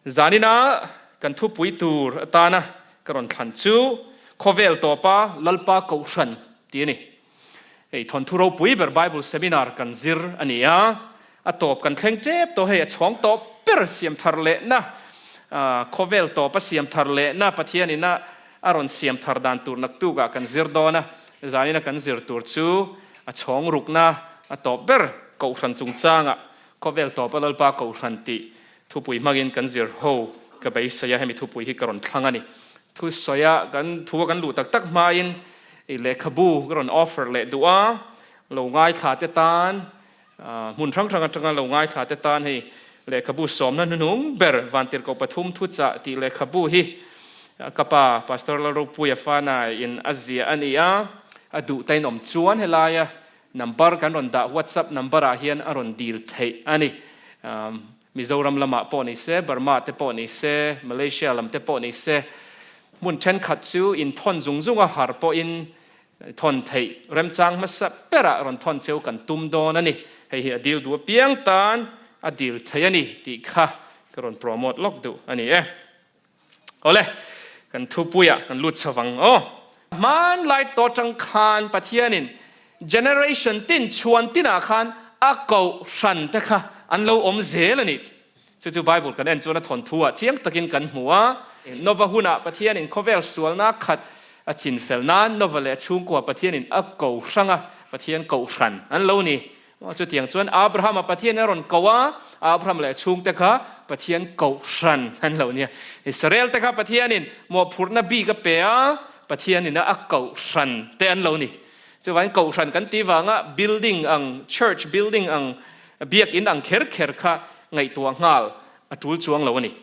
Zanina kan thupui tur atana ka rawn thlan chu Khawvel tawpa Lalpa Kohhran tih a ni. Hei thawnthu ropui ber Bible Seminar kan zir a ni a, a tawp kan thleng tep tawh hei a chhawng tawp ber siam thar lehna, khawvel tawpa siam thar lehna Pathianin a a rawn siam thar dan tur naktukah kan zir dawn a, zanina kan zir tur chu a chhawng rukna a tawp ber Kohhran chungchangah Khawvel tawpa Lalpa Kohhran tih Thupui hmangin kan zir ho ka beisei a, hemi thupui hi ka rawn thlang a ni. Thusawi kan thu a kan luh tak tak hmain i lehkhabu ka rawn offer leh duh a, lo ngaithla te tan, hmun hrang hrang atanga lo ngaithla te tan hei lehkhabu sawmna hnuhnung ber Vantirhkoh pathum thuchah tih lehkhabu hi ka pa Pastor Lalropuia Fana in a ziah a ni a, a duh tain awm chuan helaia Number kan rawn dah WhatsApp number ah hian a rawn dil theih a ni. Mizoram lamah pawh ni se, Burma te pawh ni se, Malaysia lam te pawh ni se, hmun thenkhat chu inthawn zung zung a har pawhin thawn theih remchang hmasa berah rawn thawn cheu kan tum dawn a ni. Hei hi a dil duh apiang tan a dil theih a ni tih kha ka rawn promote lawk duh a ni e. Awle, kan thupuiah kan lut chho vang aw. Hmanlai tawh atang khan Pathianin generation tin chhuan tinah khan a kohhran te kha an lo awm zel a ni. Chu chu Bible kan en chuan a thawnthu ah chiang takin kan hmu a. Nova hunah Pathianin khawvel sualna khat a chinfel nan Nova leh a chhungkua Pathianin a ko hrang a, Pathian kohhran an lo ni. Chutiang chuan Abrahama Pathian a rawn ko a, Abraham leh a chhungte kha Pathian kohhran an lo nia. Israel te kha Pathianin mawhphurhna bik a pe a, Pathianin a kohhran te an lo ni. Chuvangin kohhran kan tih vanga building ang, church building ang, biakin ang kher kher kha ngaihtuah nghal a tul chuang lo a ni.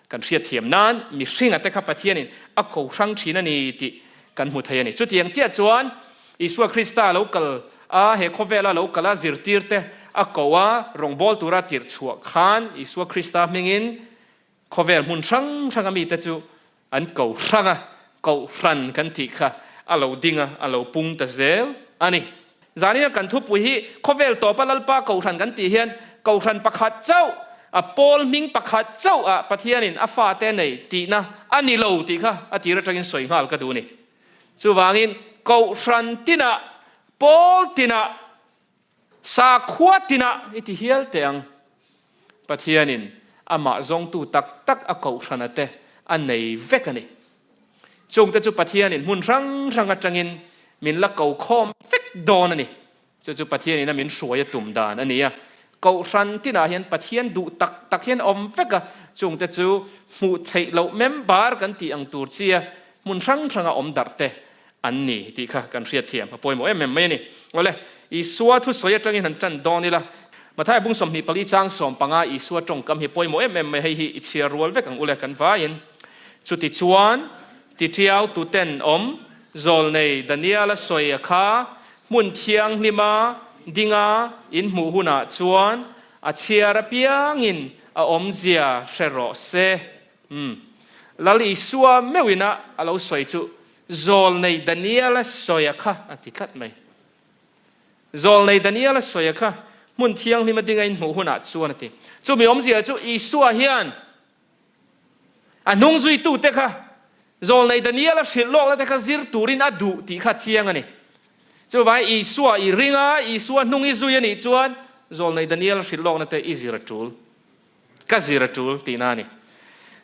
Kan hriatthiam nan mihringa te kha Pathianin a kohrang thin a ni tih kan hmu thei a ni. Chutiang chiah chuan Isua Krista lo kal a, he khawvela lo kal a zirtirte a ko a, rawngbâwl tura tirh chhuah khan Isua Krista hmingin khawvel hmun hrang hranga mite chu an ko hrang a, kohhran kan tih kha a lo ding a, a lo pung ta zel a ni. Zanina kan thupui hi khawvel tawpa Lalpa kohhran kan tih hian kohhran pakhat chauh, a pawl hming pakhat chauh ah Pathianin a fate nei tihna a ni lo tih kha a tir atangin sawi nghal ka duh a ni. Chuvangin kohhran tinah, pawl tinah, sakhua tinah i ti hial teh ang. Pathianin amah zawngtu tak tak a kohhrana te a nei vek a ni. Chungte chu Pathianin hmun hrang hrang atangin min la ko khawm vek dawn a ni. Chu chu Pathianin a min hruai a tum dan a ni a. Kohhran tinah hian Pathian duh tak tak hian a awm vek a, chungte chu hmuh theih loh member kan tih ang tur chia hmun hrang hranga awm darh te an ni tih kha kan hriatthiam a pawimawh em em mai a ni. Awle, Isua thusawi atangin han tan dawn ila, Mathai bung 24 chang 15 Isua tawngkam hi pawimawh em em mai, hei hi i chhiar rual vek ang ule kan vaiin. Chutichuan, Titiau tuten awm zawlnei Daniela sawi a kha hmun thianghlima dinga in hmuh hunah chuan a chhiar apiangin a awmzia hre rawh se. Umm. Lal Isua meuhin a a lo sawi chu zawlnei Daniela sawi a kha a ti tlat mai. Zawlnei Daniela sawi a kha hmun thianghlima dinga in hmuh hunah chuan a ti. Chumi awmzia chu Isua hian A hnung zuitute kha zawlnei Daniela hrilh lawkna te kha zir turin a duh tih kha chiang a ni. Chuvangin Isua i ring a, Isua hnung i zui a nih chuan zawlnei Daniela hrilh lawkna te i zir a tul. Ka zir a tul tihna a ni.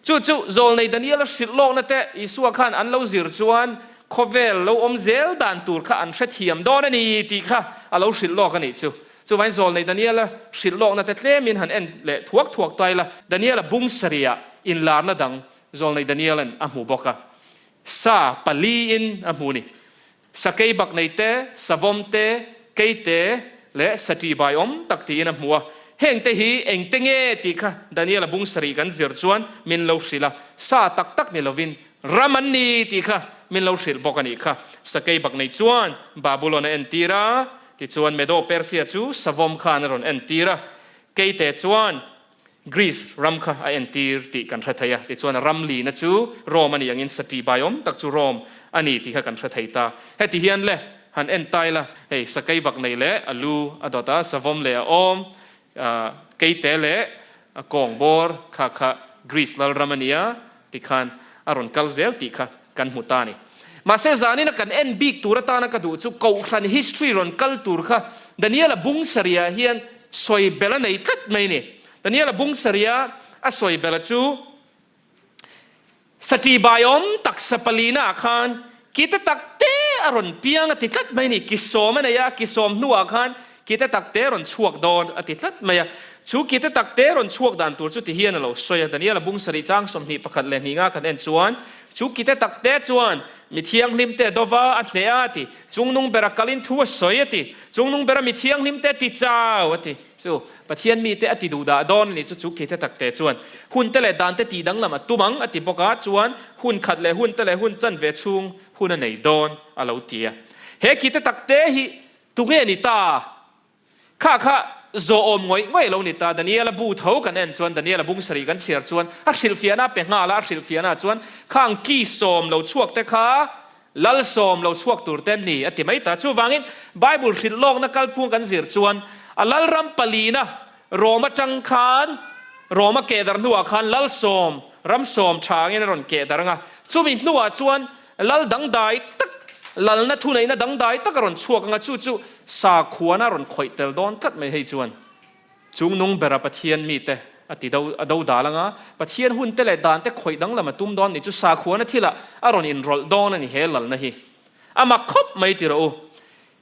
Chu chu zawlnei Daniela hrilh lawkna te Isua khan an lo zir chuan khawvel lo awm zel dan tur kha an hrethiam dawn a ni tih kha a lo hrilh lawk a nih chu. Chuvain zawlnei Daniela hrilh lawkna te tlemin han en leh thuak thuak ta ila, Daniela bung sarihah inlarna dang zawlnei Daniela'n a hmu bawk a. Sa paliin a hmu ni. Sakei bak nei te, savawm te, kei te leh sati bai awm tak tiin a hmu a. Heng te hi eng te nge tih kha Daniela bung sarih kan zir chuan min lo hrilh a, sa tak tak ni lovin ram an ni tih kha min lo hrilh bawk a nih kha. Sakei bak nei chuan Babulon a entir a, Tichuan Medo-Persia chu savawm khan a rawn entir a, Keite chuan Greece ram kha a entir tih kan hre thei a. Tichuan a ram lina chu Rome a nih angin sati baiawm tak chu Rome a ni tih kha kan hre thei ta. Heti hian le han en ta ila, hei sakei bak nei leh a lu a dawt a, savawm leh a awm, Keite leh a kawng bawr kha kha Greece lalram a nia tikhan a rawn kal zel tih kha kan hmu ta a ni. Mahse zanina kan en bik tur atana ka duh chu Kohhran history rawn kal tur kha Daniela bung sarihah hian sawi bel a nei tlat mai a ni. Daniela bung sarihah a sawi bela chu Sati baiawm taksa palina ah khan ki te tak te a rawn piang a ti tlat mai a ni. Ki sawm a nei a, ki sawm hnuah khan ki te tak te a rawn chhuak dawn a ti tlat mai a. Chu ki te tak te rawn chhuak dan tur chu ti hian a lo sawi a. Daniel-a bung sarih chang 21 leh hnih nga kan en chuan, chu ki te tak te chuan mi thianghlim te dova a hneh a a ti. Chungnung bera kalin thu a sawi a ti. Chungnung bera mi thianghlim te ti chau a ti. Chu Pathian mite a ti duh dah dawn a nih chu chu khi te takte chuan hun te leh dan te tih danglam a tum ang a ti bawk a, chuan hun khat leh hun te leh hun chanve chhung hun a nei dawn a lo ti a. He khi te takte hi tunge ni ta? Kha kha zawhawm ngawih ngawih a lo ni ta. Daniela bu tho kan en chuan Daniela bung sarih kan chhiar chuan a hrilhfiahna a pe nghal a, a hrilhfiahna chuan khang ki sawm lo chhuak te kha Lalsawm lo chhuak tur te an ni, a ti mai ta. Chuvangin, Bible hrilh lawkna kalphung kan zir chuan, a lalram palina Rom atang khan, Rom a keh darh hnuah khan Lalsawm, ramsawm tha angin a rawn keh darh ang a. Chumi hnuah chuan lal dangdai tak, lalna thuneihna dangdai tak a rawn chhuak ang a, chu chu sakhuana a rawn khawih tel dawn tlat mai hei chuan. Chungnung bera Pathian mite a ti do a do dal anga, Pathian hunte leh dante khawih danglam a tum dawn ni chu sakhuana thilah a rawn inrawlh dawn a ni he lalna hi. A mak khawp mai ti rawh u.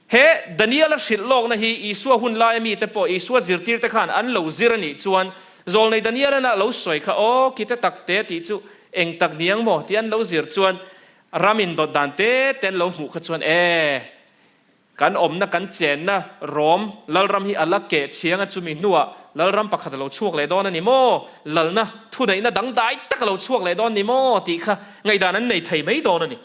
He Daniel-a hrilh lawkna hi Isua hun laia mite pawh Isua zirtirte khan an lo zir a nih chuan Zawlnei Daniel-an a lo sawi kha aw kite takte tih chu eng tak niang maw tih an lo zir chuan ram indawt dan te te an lo hmuh kha chuan e Kan awmna kan chenna Rom lalram hi a la keh chiang a, chumi hnuah lalram pakhat a lo chhuak leh dawn a ni maw? Lalna thuneihna dangdai tak a lo chhuak leh dawn ni maw? tih kha ngaihdan an nei thei mai dawn a ni.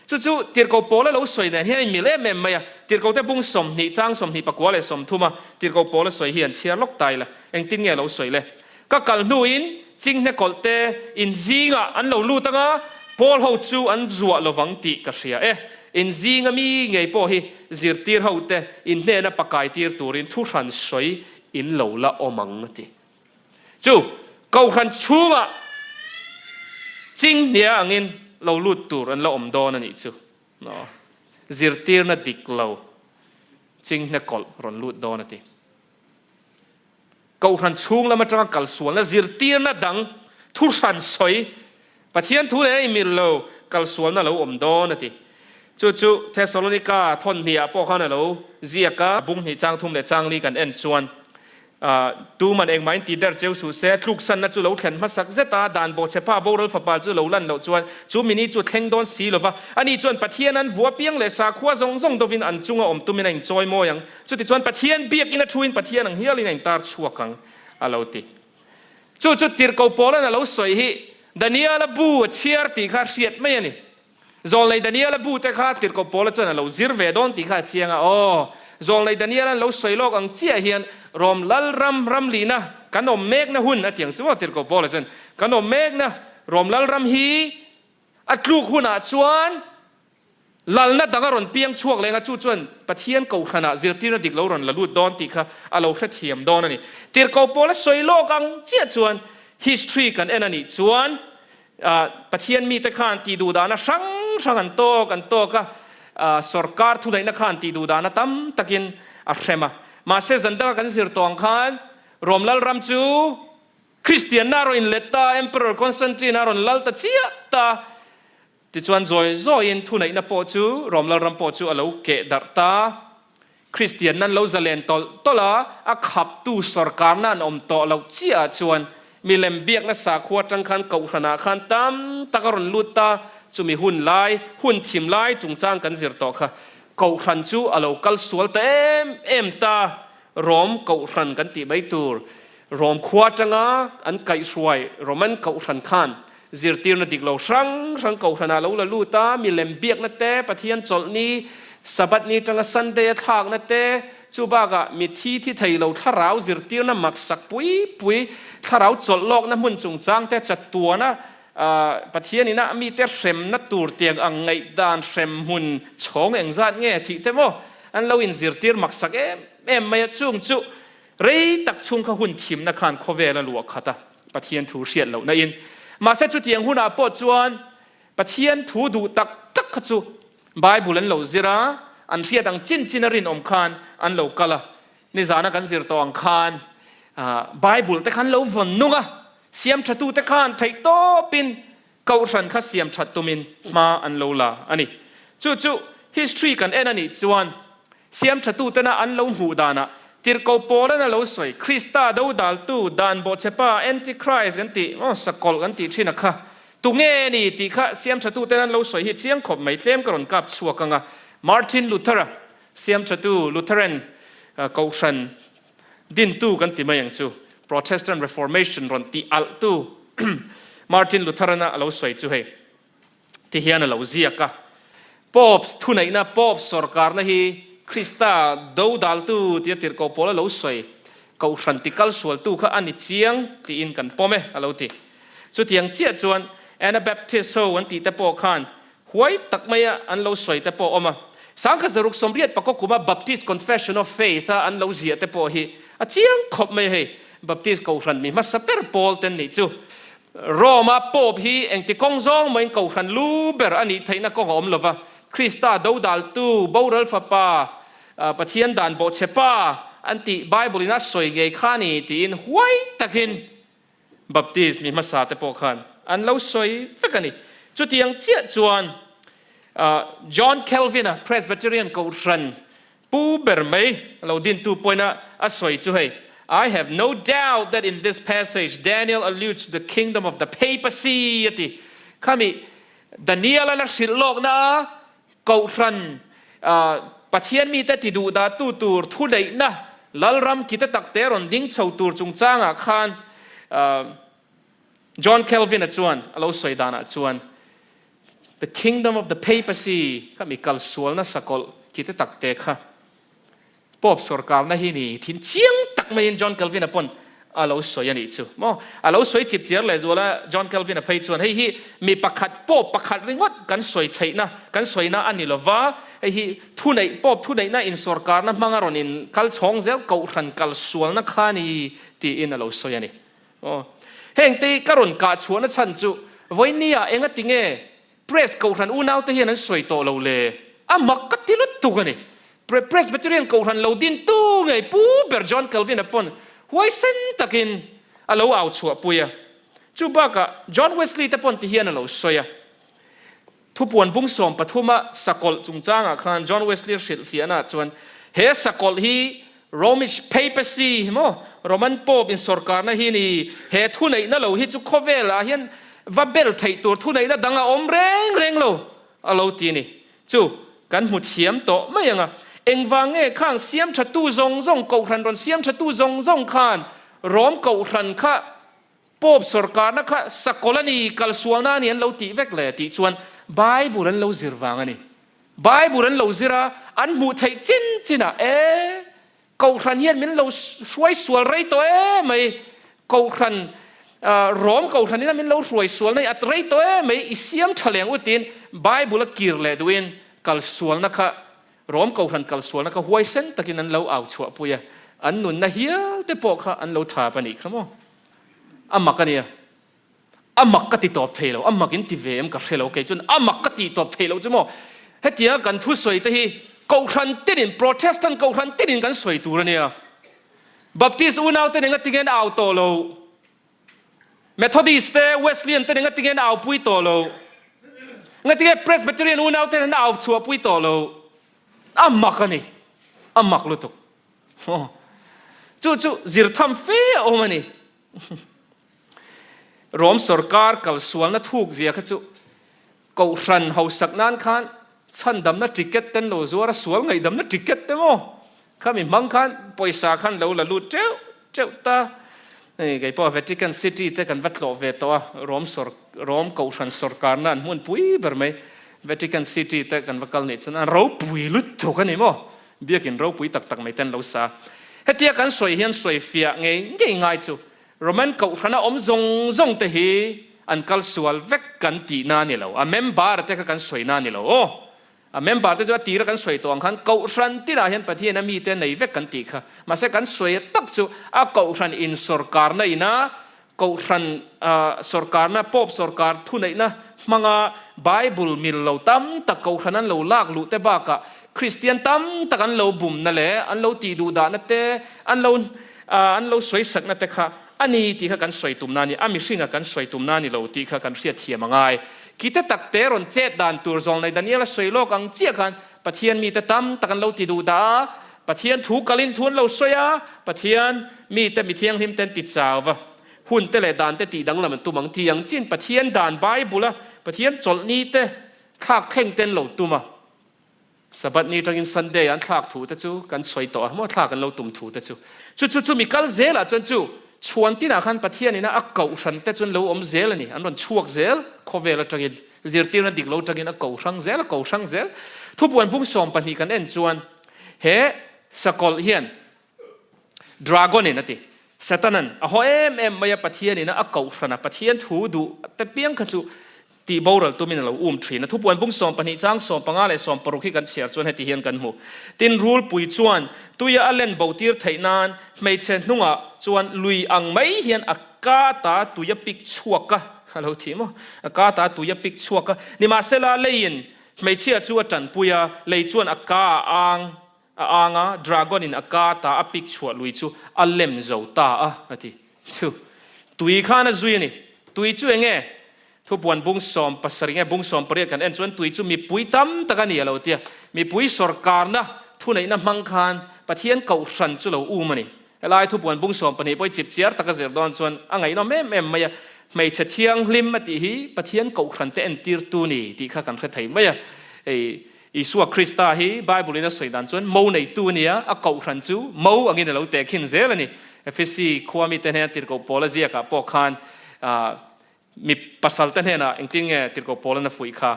Chu chu Tirhkoh Paula lo sawi nen hian a inmil em em mai a, Tirhkohte bung 20 chang 24 leh 30 a Tirhkoh Paula sawi hi an chhiar lawk ta ila, engtin nge a lo sawi le? Ka kal hnuin chinghne kawlh te in zingah an lo lut anga, Paul ho chu an zuah lovang tih ka hria e. In zinga mi ngei pawh hi zirtir ho te in hnena pakai tir turin thu hran sawi in lo la awm ang a ti. Chu Kohhran chhungah chinghnia angin lo lut tur an la awm dawn a nih chu. Zirtirna dik lo chinghne kawlh rawn lut dawn a ti. Kohhran chhung lam atanga kalsualna zirtirna dang thu hran sawi, Pathian thu leh a inmil lo kalsualna a lo awm dawn a ti. Chu chu Thessalonika thawn hnih ah pawh khan a lo ziak a, bung hnih chang thum leh chang li kan en chuan tuman engmah in ti der cheu suh se, tluksanna chu lo thlen hmasak zet a, dan bawhchhepa boral fapa chu lo lan loh chuan chu mini chu thleng dawn si lova, ani chuan Pathian an vua piang leh sakhua zawng zawng dovin an chunga awm tumin a inchawi mawi ang. Chutichuan Pathian biakin a thuin Pathian ang hialin a intar chhuak ang a lo ti. Chu chu Tirhkoh Paula'n a lo sawi hi Daniela bu a chhiar tih kha a hriat mai a ni. Zawlnei Daniela bu te kha Tirhkoh Paula chuan a lo zir ve dawn tih kha a chiang a, aw, Zawlnei Daniela'n lo sawi lawk ang chiah hian Rom Lalram ramlihna kan awm mekna hun a ti ang chu maw Tirhkoh Paula chuan kan awm mekna Rom Lalram hi a tluk hunah chuan Lalna dang a rawn piang chhuak leng a, chu chuan Pathian Kohhranah zirtirna dik lo rawn la lut dawn tih kha a lo hrethiam dawn a ni. Tirhkoh pawl a sawi lawk ang chiah chuan history kan en a nih chuan Pathian mite khan tih duh dahna hrang hrang an tawk an tawk a, sorkar thuneihna khan tih duh dahna tam takin a hrem a. Mahse zan danga kan zir tawh ang khan Rom Lalram chu Kristianna a rawn inlet ta, Emperor Constantine a rawn lal ta chiah ta. Tichuan zawi zawiin thuneihna pawh chu Rom Lalram pawh chu a lo keh darh ta. Kristian nan lo zalen tawlh tawlh a, a khaptu sorkarna an awm tawh loh chiahah chuan milem biakna sakhua atang khan kohhranah khan tam tak a rawn lut ta. Chumi hun lai, hun thim lai chungchang kan zir tawh kha kohhran chu a lo kal sual ta em em ta. Rom kohhran kan tih mai tur Rom khua atanga an kaihhruai Roman kohhran khan Zirtirna dik lo hrang hrang kohhranah lo la lut a, milem biakna te, Pathian chawlhni, Sabbath ni tanga Sunday a thlakna te, chu bakah mithi thi thei lo thlarau zirtirna maksak pui pui, thlarau chawlh lawkna hmun chungchang te, chatuana Pathian ina mite hremna tur tiang ang ngaihdan hrem hmun chhawng engzat nge tih te maw an lo inzirtir maksak em em mai a, chung chu rei tak chhung kha hun thimna khan khawvel a luah khat a. Pathian thu hriat lohna in. Mahse chutiang hunah pawh chuan Pathian thu duh tak tak kha chu Bible an lo zir a, an hriat ang chin chin a rinawm khan an lo kal a. Nizana kan zir tawh ang khan Bible te kha an lo vawn nung a, siamthatute khan theihtawpin Kohhran kha siam that tumin hma an lo la a ni. Chu chu history kan en a nih chuan siam thatutena an lo hmuh danah Tirhkoh Paula'n a lo sawi, Krista dodaltu, dan bawhchhepa, Antichrist kan tih, aw sakawlh kan tih thin a kha tunge ni tih kha siam thatuten an lo sawi hi chiang khawp mai tlem ka rawn kap chhuak ang a. Martin Luther-a siam thatu Lutheran Kohhran Dintu kan ti mai ang chu. Protestant Reformation rawn tih alhtu Martin Luther-ana a lo sawi chu hei ti hian a lo ziak a. Popes thuneihna, Popes sawrkarna hi Krista dodaltu tia tirhkoh pawl a lo sawi, Kohhran ti kal sualtu kha a ni chiang tiin kan pawm e a lo ti. Chutiang chiah chuan Anabaptist ho an tih te pawh khan Huai tak maia an lo sawi te pawh a awm a. Sangkhat zaruk sawmriat pakaw kuma Baptist Confession of Faith a an lo ziah te pawh hi a chiang khawp mai hei. Baptist Kohhran mi hmasa ber pawl ten nih chu. Rome-a Pope hi engti kawng zawng mahin Kohhran lu ber a nih theihna kawng a awm lova. Krista dodaltu, boral fapa, Pathian dan bawhchhe pa an tih Bible in a sawi ngei kha ni tiin huai takin Baptist mi hmasa te pawh khan an lo sawi vek a ni. Chutiang chiah chuan John Calvin-a Presbyterian Kohhran pu ber mai lo dintu pawhin a sawi chu hei, I have no doubt that in this passage Daniel alludes to the kingdom of the papacy a ti. Khami Daniel-a la hrilh lawkna a Kohhran Pathian mite ti duh dahtu tur thuneihna Lalram kite takte rawn ding chho tur chungchangah khan John Calvin-a chuan a lo sawi danah chuan The kingdom of the papacy kha mi kalsualna sakawlh kite takte kha Pope sawrkarna hi ni thin chiang tak maiin John Calvin-a pawn a lo sawi a nih chu maw? A lo sawi chip chiar leh zual a, John Calvin-a phei chuan hei hi mi pakhat Pope pakhat ringawt kan sawi theihna, kan sawina a ni lova, hei hi thuneih, Pope thuneihna insawrkarna hmanga rawn in kal chhawng zel kohhran kal sualna kha a ni tiin a lo sawi a ni. Aw. Hengte hi ka rawn kah chhuahna chhan chu vawinia engati nge Press Kohhran unaute hian an sawi tawh lo le, a mak ka ti lutuk a ni. Presbyterian Kohhran lo din tu ngei Pu ber John Calvin-a pawn huaisen takin a lo au chhuahpui a. Chu bakah John Wesley te pawn ti hian a lo sawi a. Thupuan bung 13 a sakawlh chungchangah khan John Wesley hrilhfiahnaah chuan he sakawlh hi Romish Papacy hi maw, Roman Pope in sawrkarna hi ni, he thuneihna lo hi chu khawvelah hian va bel theih tur thuneihna dang a awm reng reng lo a lo ti a ni. Chu kan hmu thiam tawh mai ang a, engvang nge khang siam thatu zawng zawng, kohhran rawn siam thatu zawng zawng khan Rom kohhran kha Pope sawrkarna kha sakawlh a ni, kalsualna a ni an lo tih vek le tih chuan Bible an lo zir vang a ni. Bible an lo zir a, an hmuh theih chin chin ah, E, Kohhran hian min lo hruai sual rei tawh e mai, Kohhran, Rom Kohhran ina min lo hruai sual na hi a rei tawh e mai, i siam tha leng u tiin Bible a kir leh duhin kal sualna kha, Rom Kohhran kal sualna kha huaisen takin an lo au chhuahpui a, an nunna hial te pawh kha an lo thap a nih kha maw? A mak a nia. A mak ka ti tawp thei lo, a mak in ti ve em ka hre lo kei chuan a mak ka tih tawp thei lo chu maw. Hetianga kan thusawi te hi Kohhran tinin, Protestant Kohhran tinin kan sawi tur a nia. Baptist unau te nen ngatinge an au tawh lo? Methodist te, Wesleyan te nen ngatinge an au pui tawh lo? Ngatinge Presbyterian unau te nen an au chhuah pui tawh lo? A mak a ni, a mak lutuk. Chu chu zir tham fe a awm a ni. Rom sorkar kalsualna thuk zia kha chu Kohhran hausak nan khan chhandamna ticket ten lo zuar a, sual ngaihdamna ticket te maw khami hmang khan pawisa khan lo la lut teuh teuh ta. Hei kei pawh Vatican City te kan va tlawh ve tawh a, Rom sawr Rom Kohhran sorkarna an hmunpui ber mai Vatican City te kan va kal nih chuan an ropui lutuk a ni maw. Biakin ropui tak tak mai ten lo sa. Hetia kan sawi hian sawi fiah ngei ngei ngai chu Roman Kohhrana awm zawng zawng te hi an kal sual vek kan tihna a ni lo. A member te kha kan sawina a ni lo. Aw, a member te chu a tira kan sawi tawh ang khan Kohhran tinah hian Pathian a mite nei vek kan tih kha. Mahse kan sawi tak chu a Kohhran insawrkarna ina. Kohhran sawrkarna, Pope sawrkar thuneihna hmanga Bible mil lo tam tak kohhran an lo lak luh te bakah Kristian tam tak an lo bumna leh an lo tih duh dahna te, an lo an lo sawisakna te kha a ni tih kha kan sawi tumna a ni, a mihringa kan sawi tumna a ni lo tih kha kan hriatthiam a ngai. Kite tak te rawn chet dan tur zawng nei Daniel-a sawi lawk ang chiah khan Pathian mite tam tak an lo ti duh dah a, Pathian thu kalin thu an lo sawi a, Pathian mite mi thianghlim te an ti chau va, hun te leh dan te tih danglam an tum ang tih ang chin Pathian dan Bible a Pathian chawlhni te thlak thleng te an lo tum a, Sabbath ni atangin Sunday an thlak thu te chu kan sawi tawh a, maw thlak an lo tum thu te chu. Chu chu chumi kal zelah chuan chu chhuan tinah khan Pathian ina a kohhran te chu an lo awm zel a ni, an rawn chhuak zel khawvel atangin. Zirtirna dik lo tangin a ko hrang zel, a ko hrang zel. Thupuan bung 12 kan en chuan he sakawlh hian Dragon in a ti. Satanan a haw em em mai a, Pathian in a koh hran a, Pathian thu duh te piang kha chu tih boral tumin a lo um thin a. Thupuan bung 12 chang 15 leh 16 hi kan chhiar chuan heti hian kan hmu. Tin, rulpui chuan tuia a len bo tir theih nan hmeichhe hnungah chuan lui ang mai hian a ka ta tui a pik chhuak a. A lo thi maw? A ka ta tui a pik chhuak a. Nimahsela, leiin hmeichhia chu a tanpui a, lei chuan a ka a ang a ang a, dragon in a ka ta a pik chhuah lui chu a lem zo ta a, a ti. Chu tui khan a zui a ni. Tui chu eng nge? Thupuan bung 70 nge bung 18 kan en chuan tui chu mipui tam tak a ni a lo tia. Mipui sawrkarna thuneihna hmang khan Pathian kohhran chu lo um a ni. Helai thupuan bung 12 pawh i chip chiar taka zir dawn chuan a ngaihnawm em em mai a, hmeichhe thianghlim a tih hi Pathian kohhran te entirtu ni tih kha kan hre thei mai a. Hei Isua Krista hi Bible in a sawi dan chuan mo neitu a ni a, a kohhran chu mo angin a lo tehkhin zel a ni. Efesi khua mite hnena tirhkoh Paula ziakah pawh khan mi pasal te hnenah engtin nge tirhkoh Paula'n a fuih kha?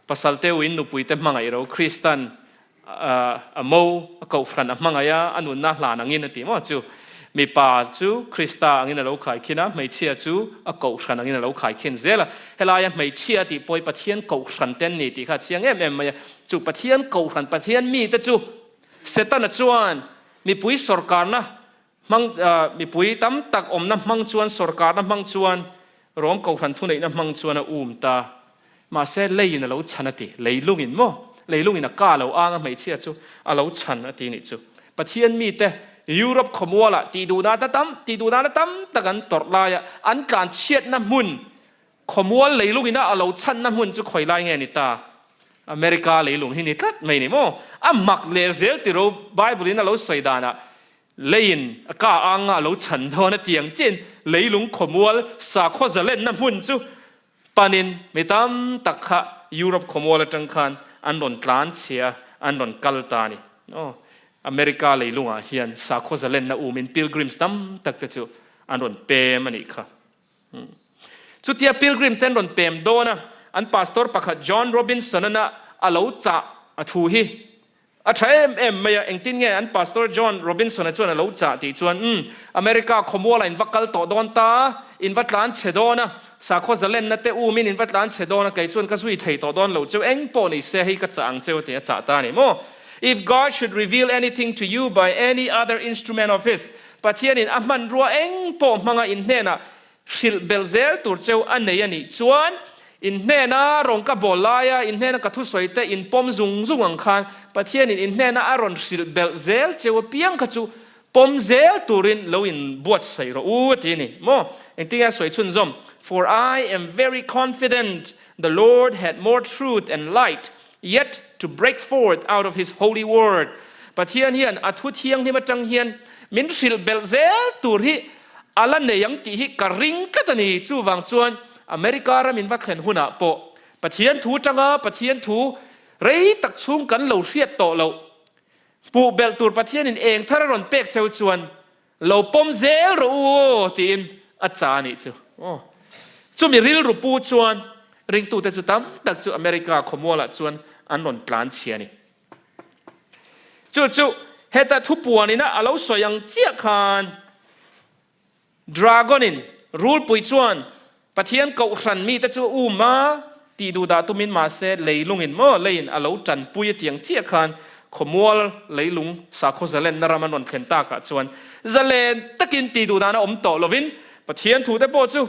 Pasal te uin nupui te hmangaih ro, Kristan a mo, a kohhran a hmangaih a, a nunna hlan angin a ti maw chu? Mipa chu Krista angin a lo khaikhin a, hmeichhia chu a kohhran angin a lo khaikhin zel a. Helaia hmeichhia a tih pawh hi Pathian kohhran te an ni tih kha a chiang em em mai a. Chu Pathian kohhran, Pathian mite chu Setana chuan mipui sawrkarna Hmang, mipui tam tak awmna hmang chuan, sawrkarna hmang chuan, Rom Kohhran thuneihna hmang chuan a um ta. Mahse, leiin a lo chhan a ti. Leilungin maw? Leilungin a ka lo ang a hmeichhia chu a lo chhan a ti nih chu. Pathian mite Europe khawmualah tihduhna tam, tihduhna tam tak an tawrh laia an tlanchhiatna hmun Khawmual leilung ina a lo chhanna hmun chu khawi lai nge ni ta? America leilung hi ni tlat mai ni maw? A mak leh zel tiro Bible in a lo sawi danah leiin a ka anga a lo chhan dawn a tiang chiin leilung khawmual sakhaw zalenna hmun chu panin mi tam tak kha Europe khawmual atang khan an rawn tlan chhia a, an rawn kal ta a ni. Aw, America leilungah hian sakhaw zalenna umin pilgrims tam tak te chu an rawn pem a nih kha. Chutia pilgrims te an rawn pem dawn a, an pastor pakhat John Robinson-an a lo chah a thu hi a tha em em mai a, engtin nge an pastor John Robinson-a chuan a lo chah tih chuan, Umm, America khawmualah in va kal tawh dawn ta, in va tlan chhe dawn a, sakhaw zalenna te umin in va tlan chhe dawn a, kei chuan ka zui thei tawh dawn lo cheu, eng pawh ni se hei ka chah ang cheu tih a chah ta a ni maw? If God should reveal anything to you by any other instrument of his, Pathianin a hmanrua eng pawh hmanga in hnenah hrilh belh zel tur cheu a nei a nih chuan, in hnena rawn ka bawl laia in hnena ka thusawi te in pawm zung zung ang khan Pathianin in hnena a rawn hrilh belh zel cheu apiang kha chu pawm zel turin lo in buatsaih rawh u a ti a ni maw? Engtin nge a sawi chhunzawm? For I am very confident the Lord had more truth and light Yet to break forth out of his holy word, Pathian hian a thu thianghlim atang hian min hrilh belh zel tur hi a la nei ang tih hi ka ring tlat a ni. Chuvang chuan America ram in va thlen hunah pawh Pathian thu atanga Pathian thu rei tak chhung kan lo hriat tawh loh hmuh belh tur Pathianin eng thar a rawn pek cheu chuan Lo pawm zel rawh u aw tiin a cha a nih chu. Aw. Chumi rilru pu chuan ringtute chu tam tak chu America khawmualah chuan an rawn tlan chhia a ni. Chu chu heta thupuan ina a lo sawi ang chiah khan Dragon in rulpui chuan Pathian kohhran mite chu um a tih duh dah tumin mahse leilungin maw leiin a lo tanpui a tiang chiah khan khawmual leilung sakhaw zalenna ram an rawn thlen takah chuan zalen takin tih duh dan a awm tawh lovin Pathian thute pawh chu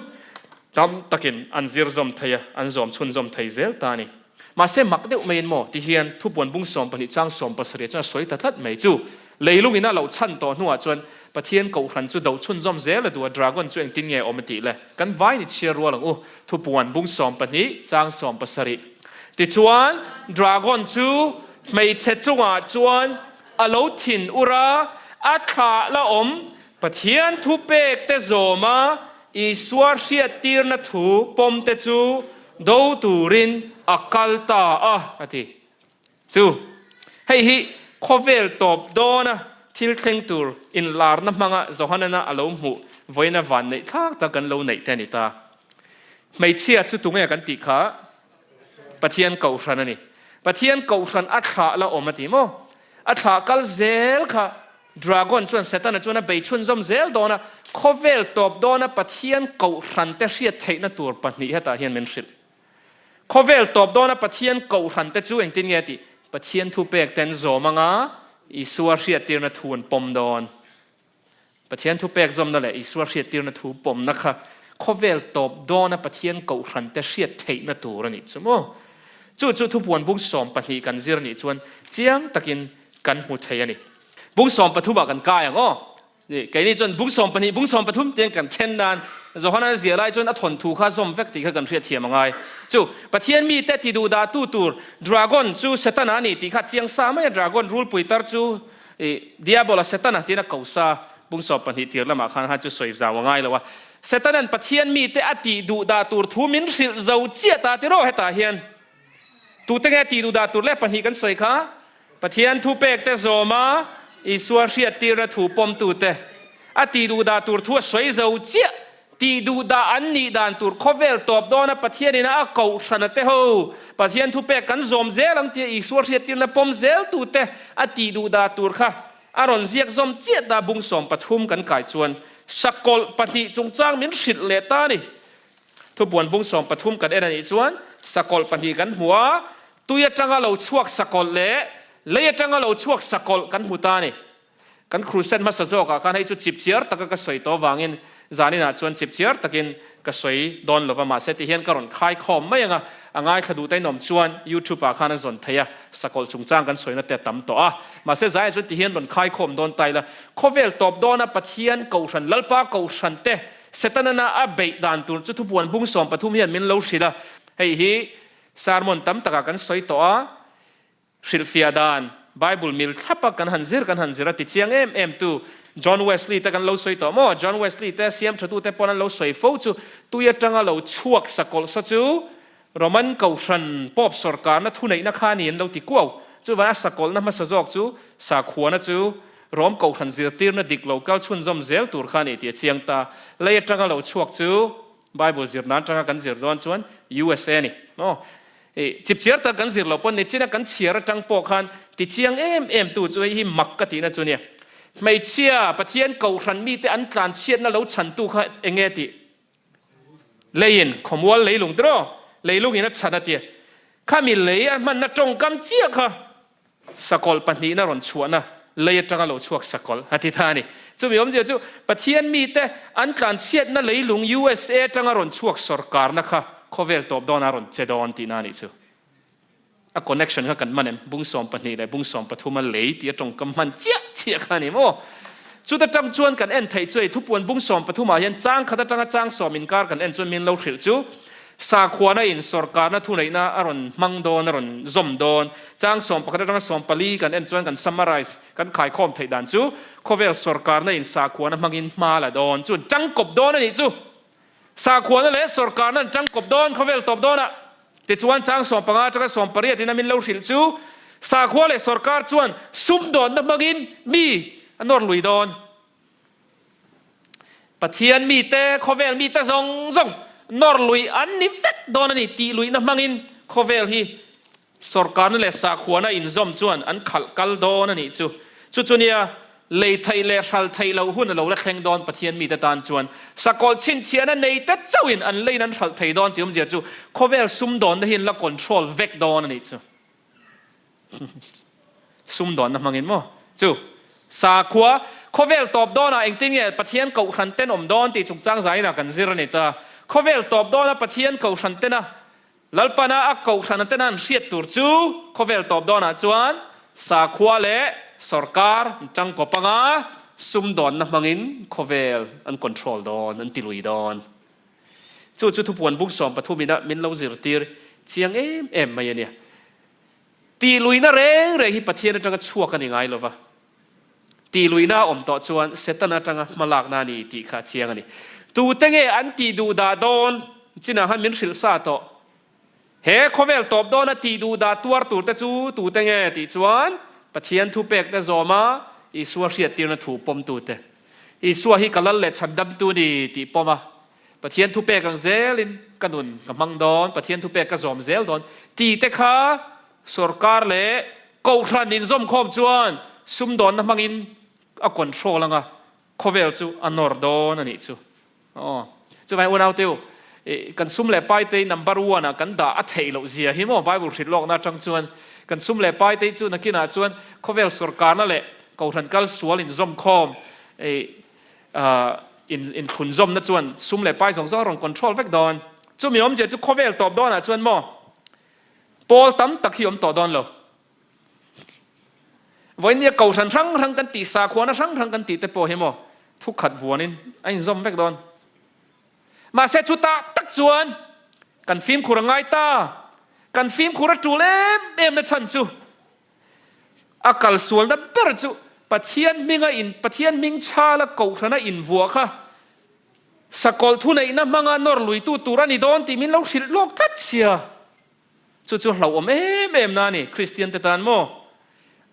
tam takin an zir zawm thei a, an zawm chhunzawm thei zel ta a ni. Mahse mak deuh maiin maw ti hian thupuan bung 12 chang 17 chuan a sawi ta tlat mai chu. Leilung ina lo chhan tawh hnuah chuan Pathian kohhran chu do chhunzawm zel a duh a, dragon chu engtin nge awm a tih le? Kan vai ni chhiar rual ang u, thupuan bung 12 chang 17. Tichuan dragon chu hmeichhe chungah chuan a lo thin ur a, a thlah la awm Pathian thupek te zawm a Isua hriattirna thu pawm te chu do turin a kal ta a, a ti. Chu, hei hi khawvel tawp dawna thil thleng tur inlarna hmanga Johanana a lo hmuh vawiina vanneih thlak tak kan lo neih te a ni ta. Hmeichhia chu tunge kan tih kha Pathian kohhran a ni. Pathian kohhran a thlah la awm a ti maw? A thlah kal zel kha Dragon chuan Setana chuan a bei chhunzawm zel dawn a, khawvel tawp dawna Pathian kohhran te hriat theihna tur pahnih hetah hian min hrilh. Khawvel tawp dawna Pathian kohhran te chu engtin nge tih? Pathian thupek ten zawm anga Isua hriattirna thu an pawm dawn. Pathian thupek zawmna leh Isua hriattirna thu pawmna kha khawvel tawp dawna Pathian kohhran te hriat theihna tur a nih chu maw? Chu chu thupuan bung 12 kan zir nih chuan chiang takin kan hmu thei a ni. Bung 13 ah kan kai ang aw. Keini chuan bung 12, bung 13 tiang kan then nan Johana ziah lai chuan a thawnthu kha zawm vek tih kha kan hriat thiam a ngai. Chu Pathian mite ti duh dah tu tur Dragon chu Setana a ni tih kha chiang sa mai a, Dragon rulpui tar chu Diabola Setana tiin a ko sa, bung 12 tir lamah khan khan chu sawi zau a ngai lo a. Setanan Pathian mite a tih duh dah tur thu min hrilh zo chiah ta tiraw hetah hian tute nge tih duh dah tur leh pahnih kan sawi kha Pathian thupek te zawm a Isua hriattirna thu pawmtute a tih duh dah tur thu a sawi zo chiah. Tih duh dah an nih dan tur khawvel tawp dawna Pathian ina a kohhrana te ho Pathian thupek kan zawm zel ang tia Isua hriattirna pawm zel tute a tih duh dah tur kha a rawn ziak zawm chiah ta bung 13 kan kai chuan sakawlh pahnih chungchang min hrilh leh ta a ni. Thupuan bung 13 kan en a nih chuan sakawlh pahnih kan hmu a, tui atanga lo chhuak sakawlh leh lei atanga lo chhuak sakawlh kan hmu ta a ni. Kan crusade hmasa zawkah khan hei chu chipchiar taka ka sawi tawh avangin zaninah chuan chipchiar takin ka sawi dawn lova, mahse tihian ka rawn khaikhawm mai ang a, a ngaithla duh tain awm chuan YouTube ah khan a zawn thei a, sakawlh chungchang kan sawina te a tam tawh a, mahse zaiah chuan tihian rawn khaikhawm dawn ta ila, khawvel tawp dawna Pathian kohhran, Lalpa kohhran te Setanana a beih dan tur chu thupuan bung 13 hian min lo hrilh a, hei hi sermon tam takah kan sawi tawh a, Hrilhfiah dan, Bible mil thlapa kan han zir kan han zir a ti chiang em em tu John Wesley te kan lo sawi tawh maw? John Wesley te siam tha tute pawn an lo sawi fo chu tui atanga lo chhuak sakawlh sa chu Roman kohhran Pope sawrkarna thuneihna kha ni an lo ti kuau. Chuvang a sakawlhna hmasa zawk chu sakhuana chu Rom kohhran zirtirna dik lo kal chhunzawm zel tur kha ni tih a chiang ta. Lei atanga lo chhuak chu Bible zir nan atanga kan zir dawn chuan USA a ni maw? I chipchiar tak kan zir lo pawn nichina kan chhiar atang pawh khan ti chiang em em tu chu hei hi mak ka tihna chu nia. Hmeichhia Pathian kohhran mite an tlan chhiatna lo chhantu kha eng nge tih? Leiin khawmual leilung tiraw? Leilungin a chhan a tia. Khami lei a hmanna tawngkam chiah kha Sakawlh pahnihna rawn chhuahna lei atanga lo chhuak sakawlh a ti ta a ni. Chumi awmzia chu Pathian mite an tlanchhiatna leilung USA atanga rawn chhuak sawrkarna kha khawvel tawp dawnah rawn che dawn tihna a nih chu. A connection kha kan hman em? Bung 12 leh bung 13 a lei tih a tawngkam hman chiah chiah kha a ni maw? Chuta tang chuan kan en theih chu hei thupuan bung 13 ah hian chang khat atanga chang sawm inkar kan en chuan min lo hrilh chu Sakhuana in sawrkarna thuneihna a rawn hmang dawn, a rawn zawm dawn. Chang 11 atanga 14 kan en chuan kan summarize, kan khaikhawm theih dan chu, khawvel sawrkarna in sakhuana hmangin hma la dawn chu an tangkawp dawn a nih chu. Sakhuana leh sawrkarna an tangkawp dawn khawvel tawp dawnah. Tichuan chang 15 atanga 18 in a min lo hrilh chu, sakhua leh sawrkar chuan sumdawnna hmangin mi a nawr lui dawn. Pathian mite, khawvel mite zawng zawng nawr lui an ni vek dawn a ni tih luihna hmangin khawvel hi sawrkarna leh sakhuana inzawm chuan an khalh kal dawn a nih chu. Chu chu nia lei theih leh hral theih loh hun a lo la thleng dawn Pathian mite tan chuan sakawlh chhinchhiahna nei te chauhin an leiin an hralh thei dawn tih awmzia chu khawvel sumdawnna hi an la control vek dawn a nih chu. Sumdawnna hmangin maw? Chu. Sakhua, Khawvel tawp dawnah engtin nge Pathian kohhran ten awm dawn tih chungchang zainah kan zir a ni ta. Khawvel tawp dawna Pathian kohhran tena Lalpana a kohhran tena an hriat tur chu khawvel tawp dawnah chuan sakhua leh sawrkar an tangkawp anga sumdawnna hmangin khawvel an control dawn, an tilui dawn. Chu chu thupuan bung 13 ina min lo zirtir chiang em em mai a nia. Tihluihna reng reng hi Pathian atanga chhuak a ni ngai lova. Tihluihna a awm tawh chuan Setana atanga hmalakna a ni tih kha a chiang a ni. Tute nge an tih duh dah dawn chinah khan min hrilh sa tawh. He khawvel tawp dawna tih duh dah tuar tur te chu tute nge tih chuan Pathian thupek te zawma Isua hriattirna thu pawmtute. Isua hi ka lal leh chhandamtu ni tih pawm a, Pathian thupek ang zelin ka nun ka hmang dawn, Pathian thupek ka zawm zel dawn tih te kha sorkar leh kohhran inzawmkhawm chuan sumdawnna hmangin a control anga khawvel chu a nawr dawn a nih chu. Aw, chuvangin unaute u, kan sum leh paite number one ah kan dah a theih loh zia hi maw Bible hrilh lawkna atang chuan kan sum leh paite chu nakinah chuan khawvel sorkarna leh kohhran kal sual inzawmkhawm Inthlunzawmna chuan sum leh pai zawng zawng a rawn control vek dawn. Chumi awmzia chu khawvel tawp dawnah chuan maw pawl tam tak hi awm tawh dawn lo. Vawinia kohhran hrang hrang kan tih, sakhuana hrang hrang kan tih te pawh hi maw thukhat vuanin a inzawm vek dawn. Mahse chutah tak chuan kan fimkhur a ngai ta. Kan fimkhur a tul em em na chhan chu A kalsualna ber chu Pathian hminga in Pathian hming chhala kohhrana invuah kha sakawlh thuneihna hmanga nawr luitu tur a ni dawn tih min lo hrilh lawk tlat sia. Chu chu hlauhawm em em na a ni Kristian te tan maw?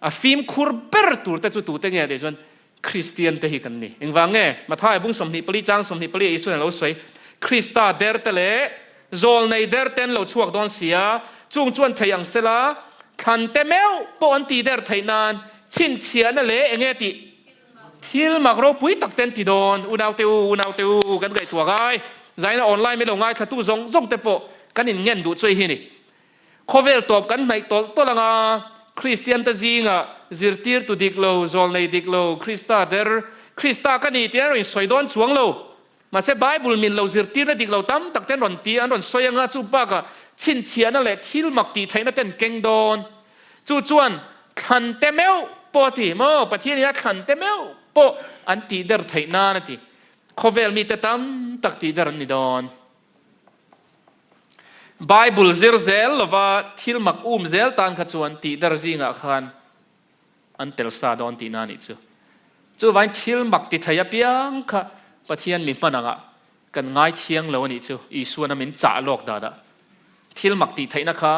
A fimkhur ber tur te chu tute nge tih chuan Kristian te hi kan ni. Engvang nge? Matthai bung 24 chang 24 ah Isuan a lo sawi, Krista der te leh zawlnei der te an lo chhuak dawn si a, chung chuan thei ang sela, thlan te meuh pawh an tih der theih nan chhinchhiahna leh enge tih thil mak ropui tak te an ti dawn. Unaute u, unaute u, kan ngaihtuah ngai. Zaina online min lo ngaithlatu zawng zawng te pawh kan inngen duh chu hei hi a ni. Khawvel tawp kan hnaih tawlh tawlh anga Kristiante zingah zirtirtu dik lo, zawlnei dik lo, Krista der, Krista ka ni tih an rawn insawi dawn chuang lo. Mahse Bible min lo zirtirna dik lo tam tak te an rawn ti, an rawn sawi anga chu bakah chhinchhiahna leh thil mak tih theihna te an keng dawn. Chu chuan thlan te meuh pawh a ti maw? Pathian in a thlan te meuh pawh an tih der theih nan a ti. Khawvel mite tam tak tih der an ni dawn. Bible zir zel lova thil mak um zel tan kha chuan tihder zingah khan an tel sa dawn tihna a nih chu. Chuvain thil mak ti thei apiang kha Pathian mi hman angah kan ngai thiang lo a nih chu Isuan a min chah lawk danah. Thil mak tih theihna kha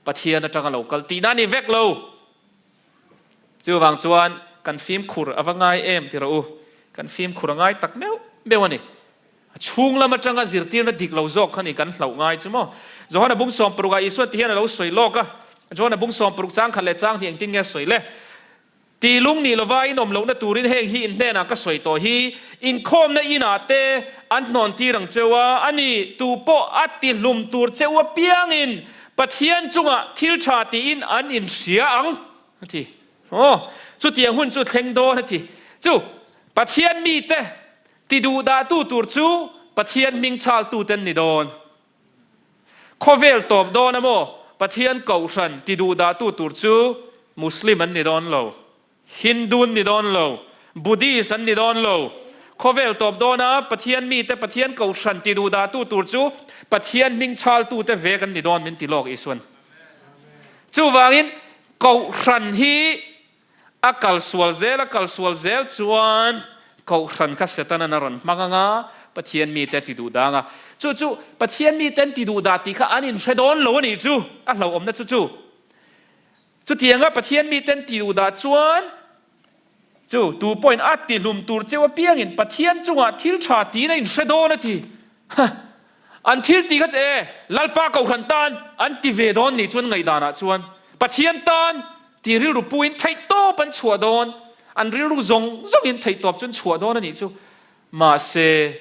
Pathian atanga lo kal tihna a ni vek lo. Chuvang chuan kan fimkhur a va ngai em ti rawh u. Kan fimkhur a ngai tak meuh meuh a ni. A chhung lam atanga zirtirna dik lo zawk kha ni kan hlauh ngai chu maw? Johana bung 60 ah Isua ti hian a lo sawi lawk a. Johana bung 60 chang khat leh chang hnih engtin nge a sawi le? Ti lung nih lova in awm lohna turin heng hi in hnenah ka sawi tawh hi, inkhawmna inah te an hnawn tir ang cheu a, a ni, tu pawh a ti hlum tur che u apiangin Pathian chungah thil tha tiin an inhria ang, a ti. Aw, chutiang hun chu thleng dawn a ti. Chu Pathian mite Ti duhdahtu tur chu Pathian hming chhaltute an ni dawn. Khawvel tawp dawn a maw? Pathian kohhran ti duhdahtu tur chu Muslim an ni dawn lo, Hindu an ni dawn lo, Buddhist an ni dawn lo. Khawvel tawp dawna Pathian mite Pathian kohhran ti duhdahtu tur chu Pathian hming chhaltute vek an ni dawn min ti lawk Isuan. Chuvangin kohhran hi A kal sual zel, a kal sual zel chuan Kohhran kha Setanan a rawn hmang ang a, Pathian mite a ti duh dang a. Chu chu Pathian mite an ti duh dah tih kha an inhre dawn lo a nih chu, a hlauhawmna chu chu. Chutianga Pathian mite an ti duh dah chuan chu tu pawhin a ti hlum tur cheu apiangin Pathian chungah thil tha tiin a inhre dawn a ti. Ha! An thil tih kha che e, Lalpa Kohhran tan an ti ve dawn nih chuan ngaihdanah chuan Pathian tan Ti rilru puin theihtawp an chhuah dawn, an rilru zawng zawngin theihtawp chu an chhuah dawn a nih chu. Mahse,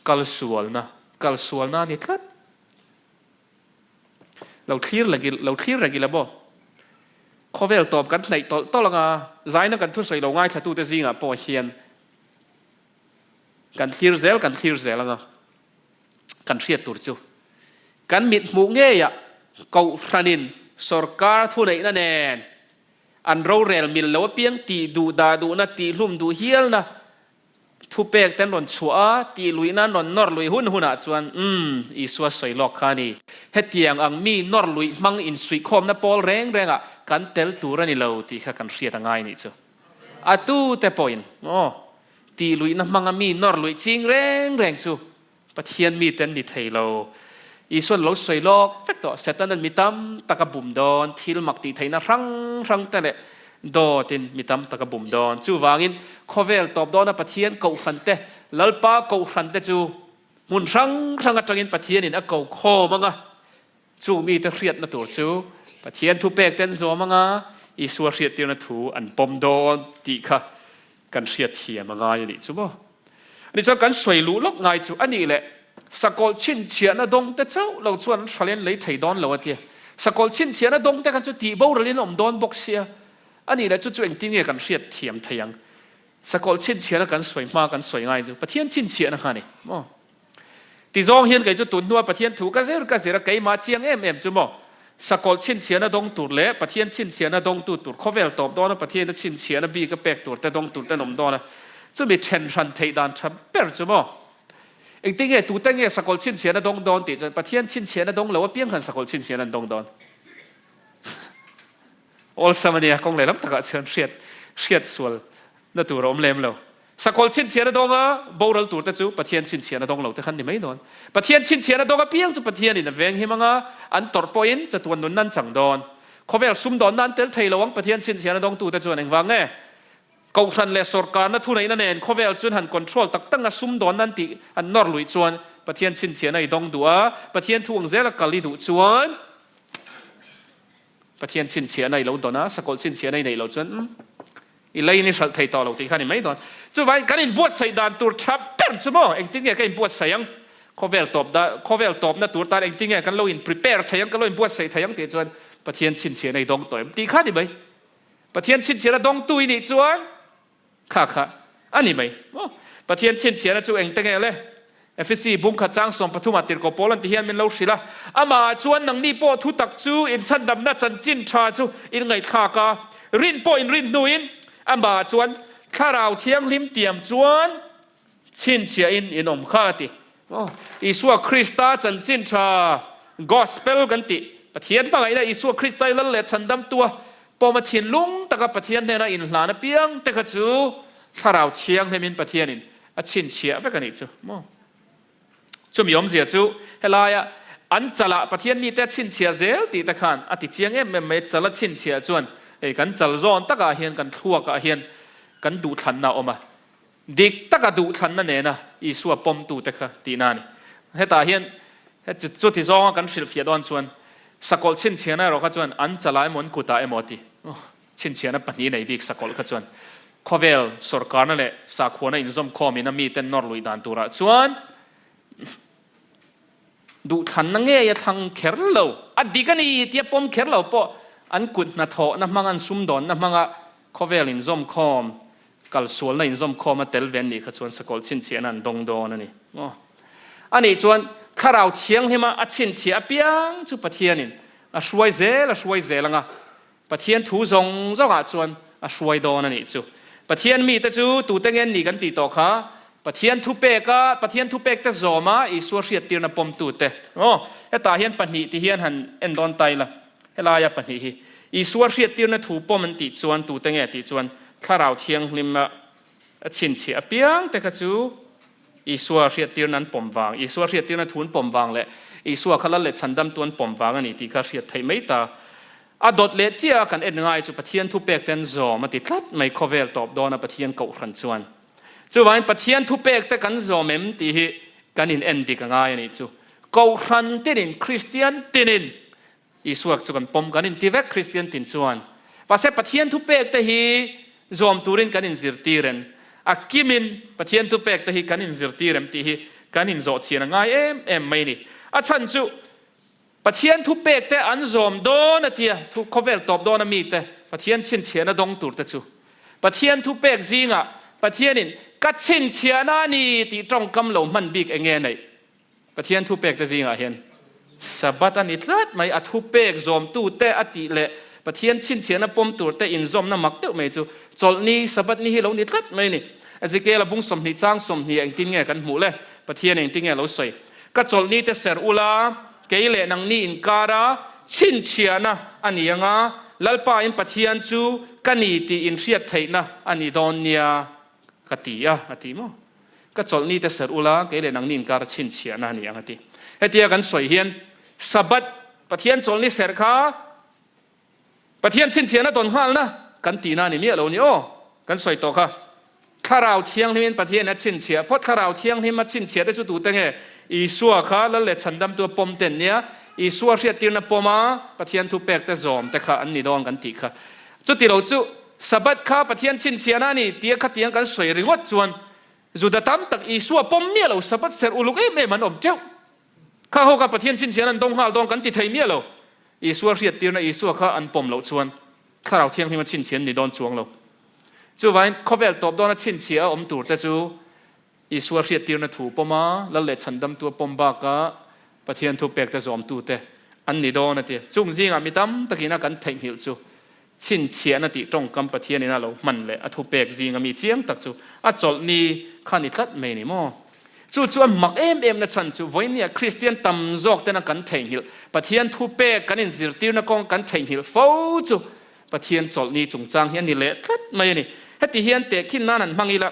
kalsualna, kalsualna a ni tlat. Lo thlir lek, lo thlir reng ila maw? Khawvel tawp kan hnaih tawlh tawlh anga zaina kan thusawi lo ngaithlatute zingah pawh hian kan thlir zel kan thlir zel anga kan hriat tur chu kan mit hmuh ngeiah kohhranin sorkar thuneihna nen an rorel mil lo apiang tih duh dah duhna tih hlum duh hialna Thupek te an rawn chhuah a, tih luihna an rawn nawr luih hun hunah chuan, Umm, Isua sawi lawk kha a ni. Hetiang ang mi nawr luih hmang insuihkhawmna pawl reng rengah kan tel tur a ni lo tih kha kan hriat a ngai nih chu. A tute pawhin, Aw, tih luihna hmanga mi nawr luih ching reng reng chu Pathian mite an ni thei lo. Isuan lo sawi lawk vek tawh. Setanan mi tam tak a bum dawn, thil mak tih theihna hrang hrang te leh dawtin mi tam tak a bum dawn. Chuvangin khawvel tawp dawna Pathian kohhran te, Lalpa kohhran te chu hmun hrang hrang atangin Pathianin a ko khawm anga Chu mite hriatna tur chu Pathian thupek te an zawm anga Isua hriattirna thu an pawm dawn tih kha kan hriatthiam a ngai a nih chu maw. Ani chuan kan sawi luh lawk ngai chu a nih leh sakawlh chhinchhiahna dawng te chauh lo chuan an hralh in lei thei dawn lo a tia. Sakawlh chhinchhiahna dawng te khan chu tih boralin awm dawn bawk sia. A nih leh chu chu engtin nge kan hriatthiam thei ang? Sakawlh chhinchhiahna kan sawi hma kan sawi ngai chu Pathian chhinchhiahna kha a ni maw. Ti zawng hian kei chu tun hnua Pathian thu ka zir ka zir a, keimah chiang em em chu maw? Sakawlh chhinchhiahna dawng tur leh Pathian chhinchhiahna dawngtu tur khawvel tawp dawna Pathiana chhinchhiahna bik a pek tur te dawng tur te an awm dawn a, chumi then hran theih dan tha ber chu maw? Engtin nge tute nge sakawlh chhinchhiahna dawng dawn tih chuan Pathian chhinchhiahna dawng lo apiang khan sakawlh chhinchhiahna an dawng dawn. Awlsam a nia, kawng lehlam takah chuan hriat hriat sual na tur a awm lem lo. Sakawlh chhinchhiahna dawnga boral turte chu Pathian chhinchhiahna dawng lo te khan ni mai dawn. Pathian chhinchhiahna dawng apiang chu Pathianin a venghim anga an tawrh pawhin chatuan nunna an chang dawn. Khawvel sumdawnna an tel thei lo ang Pathian chhinchhiahna dawngtute chuan engvang nge? Kohhran leh sawrkarna thuneihna nen khawvel chuan han control tak tak a sumdawnna an tih an nawr luih chuan Pathian chhinchhiahna i dawng duh a, Pathian thu ang zela kal i duh chuan Pathian chhinchhiahna i lo dawn a, sakawlh chhinchhiahna i neih loh chuan i leiin i hralh thei tawh lo tih kha a ni mai dawn. Chuvangin kan inbuatsaih dan tur tha ber chu maw? Engtin nge ka inbuatsaih ang? Khawvel tawp da, khawvel tawpna tur tan engtin nge kan lo in prepare thei ang, kan lo inbuatsaih thei ang tih chuan Pathian chhinchhiahna i dawng tawh em tih kha a ni mai. Pathian chhinchhiahna dawngtu i nih chuan Kha kha a ni mai maw? Pathian chhinchhiahna chu engte nge le? Efesi bungkhat chang 13 ah tirhkoh Paul an ti hian min lo hrilh a, Amah ah chuan nangni pawh thutak chu inchhandamna chanchin tha chu in ngaihthlak a, rin pawh in rin hnuin amah ah chuan Thlarau Thianghlim tiam chuan Chhinchhiahin in awm kha a ti. Aw, Isua Krista chanchin tha, Gospel kan tih, Pathian hmangaihna Isua Krista i lal leh chhandamtua pawma thinlung taka Pathian hnena inhlan apiang te kha chu Thlarau Thianghlimin Pathianin a chhinchhiah vek a nih chu maw? Chumi awmzia chu helaia an chalah Pathian mite a chhinchhiah zel tih te khan a ti chiang em em mai. Chal a chhinchhiah chuan hei kan chal zawn takah hian kan thluakah hian kan duhthlanna a awm a, Dik taka duhthlanna nena Isua pawmtute kha tihna a ni. Hetah hian chuti zawnga kan hrilhfiah dawn chuan sakawlh chhinchhiahna erawh kha chuan an chalah emaw an kutah emaw a ti. Chhinchhiahna pahnih nei bik sakawlh kha chuan khawvel sawrkarna leh sakhuana inzawmkhawmin a miten nawr luih dan turah chuan Duhthlanna ngei a thlang kher lo. A dik a ni tia pawm kher lo pawh an kut hnathawhna hmanga an sumdawnna hmanga khawvel inzawmkhawm, kalsualna inzawmkhawm a tel ve an nih kha chuan sakawlh chhinchhiahna an dawng dawn a ni. Aw. A nih chuan Thlarau Thianghlima a chhinchhiah apiang chu Pathianin a hruai zel a hruai zel anga Pathian thu zawng zawngah chuan a hruai dawn a nih chu. Pathian mite chu tute nge an nih kan tih tawh kha? Pathian thupeka, Pathian thupekte zawma Isua hriattirna pawmtute. Aw, hetah hian pahnih ti hian han en dawn ta ila, helaia pahnih hi. Isua hriattirna thu pawm an tih chuan tute nge tih chuan Thlarau Thianghlima a chhinchhiah apiang te kha chu Isua hriattirna an pawm vang, Isua hriattirna thu an pawm vang leh Isua kha lal leh chhandamtu an pawm vang a ni tih kha hriat theih mai ta. A dawt leh chiah a kan en ngai chu Pathian thupek te an zawm a ti tlat mai khawvel tawp dawn a Pathian kohhran chuan. Chuvangin Pathian thupek te kan zawm em tih hi kan in en dik a ngai a nih chu. Kohhran tinin, Kristian tinin Isua chu kan pawm kan inti vek Kristian tin chuan. Mahse Pathian thupek te hi zawm turin kan inzirtir em? A kimin Pathian thupek te hi kan inzirtir em tih hi kan inzawh chhian a ngai em em mai a ni. A chhan chu Pathian thupek te an zawm dawn a tia, thu khawvel tawp dawn a mite. Pathian chhinchhiahna dawng tur te chu? Pathian thupek zingah Pathianin ka chhinchhiahna a ni tih tawngkam lo hman bik eng nge neih? Pathian thupek te zingah hian Sabbath a ni tlat mai, a thupek zawmtute a tih leh Pathian chhinchhiahna pawm tur te inzawmna mak deuh mai chu Chawlhni, Sabbath ni hi lo ni tlat mai a ni. Ezekiel-a bung 20 chang 20 engtin nge kan hmuh le? Pathian engtin nge a lo sawi? Ka chawlhni te serh ula, kei leh nangni inkara chhinchhiahna a ni anga, Lalpa in Pathian chu ka ni tih inhriat theihna a ni dawn nia ka ti a, a ti maw? Ka chawlhni te serh ula, kei leh nangni inkara chhinchhiahna a ni ang a ti. Hetia kan sawi hian Sabbath, Pathian chawlhni serh kha Pathian chhinchhiahna dawn nghalna kan tihna a ni miah lo ni aw, kan sawi tawh kha. Thlarau Thianghlimin Pathianin a chhinchhiah phawt, Thlarau Thianghlim a chhinchhiah te chu tute nge? Isua kha Lal leh Chhandamtu a pawm ten nia, Isua hriattirna pawm a Pathian thu pek te zawm te kha an ni dawn kan tih kha. Chuti lo chu Sabbath kha Pathian chhinchhiahna a ni tia khatiang kan sawi ringawt chuan Juda tam tak Isua pawm miah lo Sabbath serh uluk em em an awm teuh. Kha ho kha Pathian chhinchhiahna an dawng nghal dawn kan ti thei miah lo. Isua hriattirna Isua kha an pawm loh chuan Thlarau Thianghlim a chhinchhiah an ni dawn chuang lo. Chuvangin khawvel tawp dawna chhinchhiah a awm tur te chu Isua hriattirna thu pawm a, Lal leh Chhandamtu a pawm bakah Pathian thu pek te zawmtu te an ni dawn a ti. Chung zingah mi tam takin a kan theihnghilh chu Chhinchhiahna tih tawngkam Pathianin a lo hman leh a thupek zinga mi chiang tak chu a chawlhni kha ni tlat mai ni maw? Chu chu a mak em em na chhan chu vawinia Kristian tam zawk tena kan theihnghilh, Pathian thupek kan inzirtirna kawng kan theihnghilh fo chu Pathian chawlhni chungchang hi a ni leh tlat mai a ni. Heti hian tehkhin nan an hmang ila,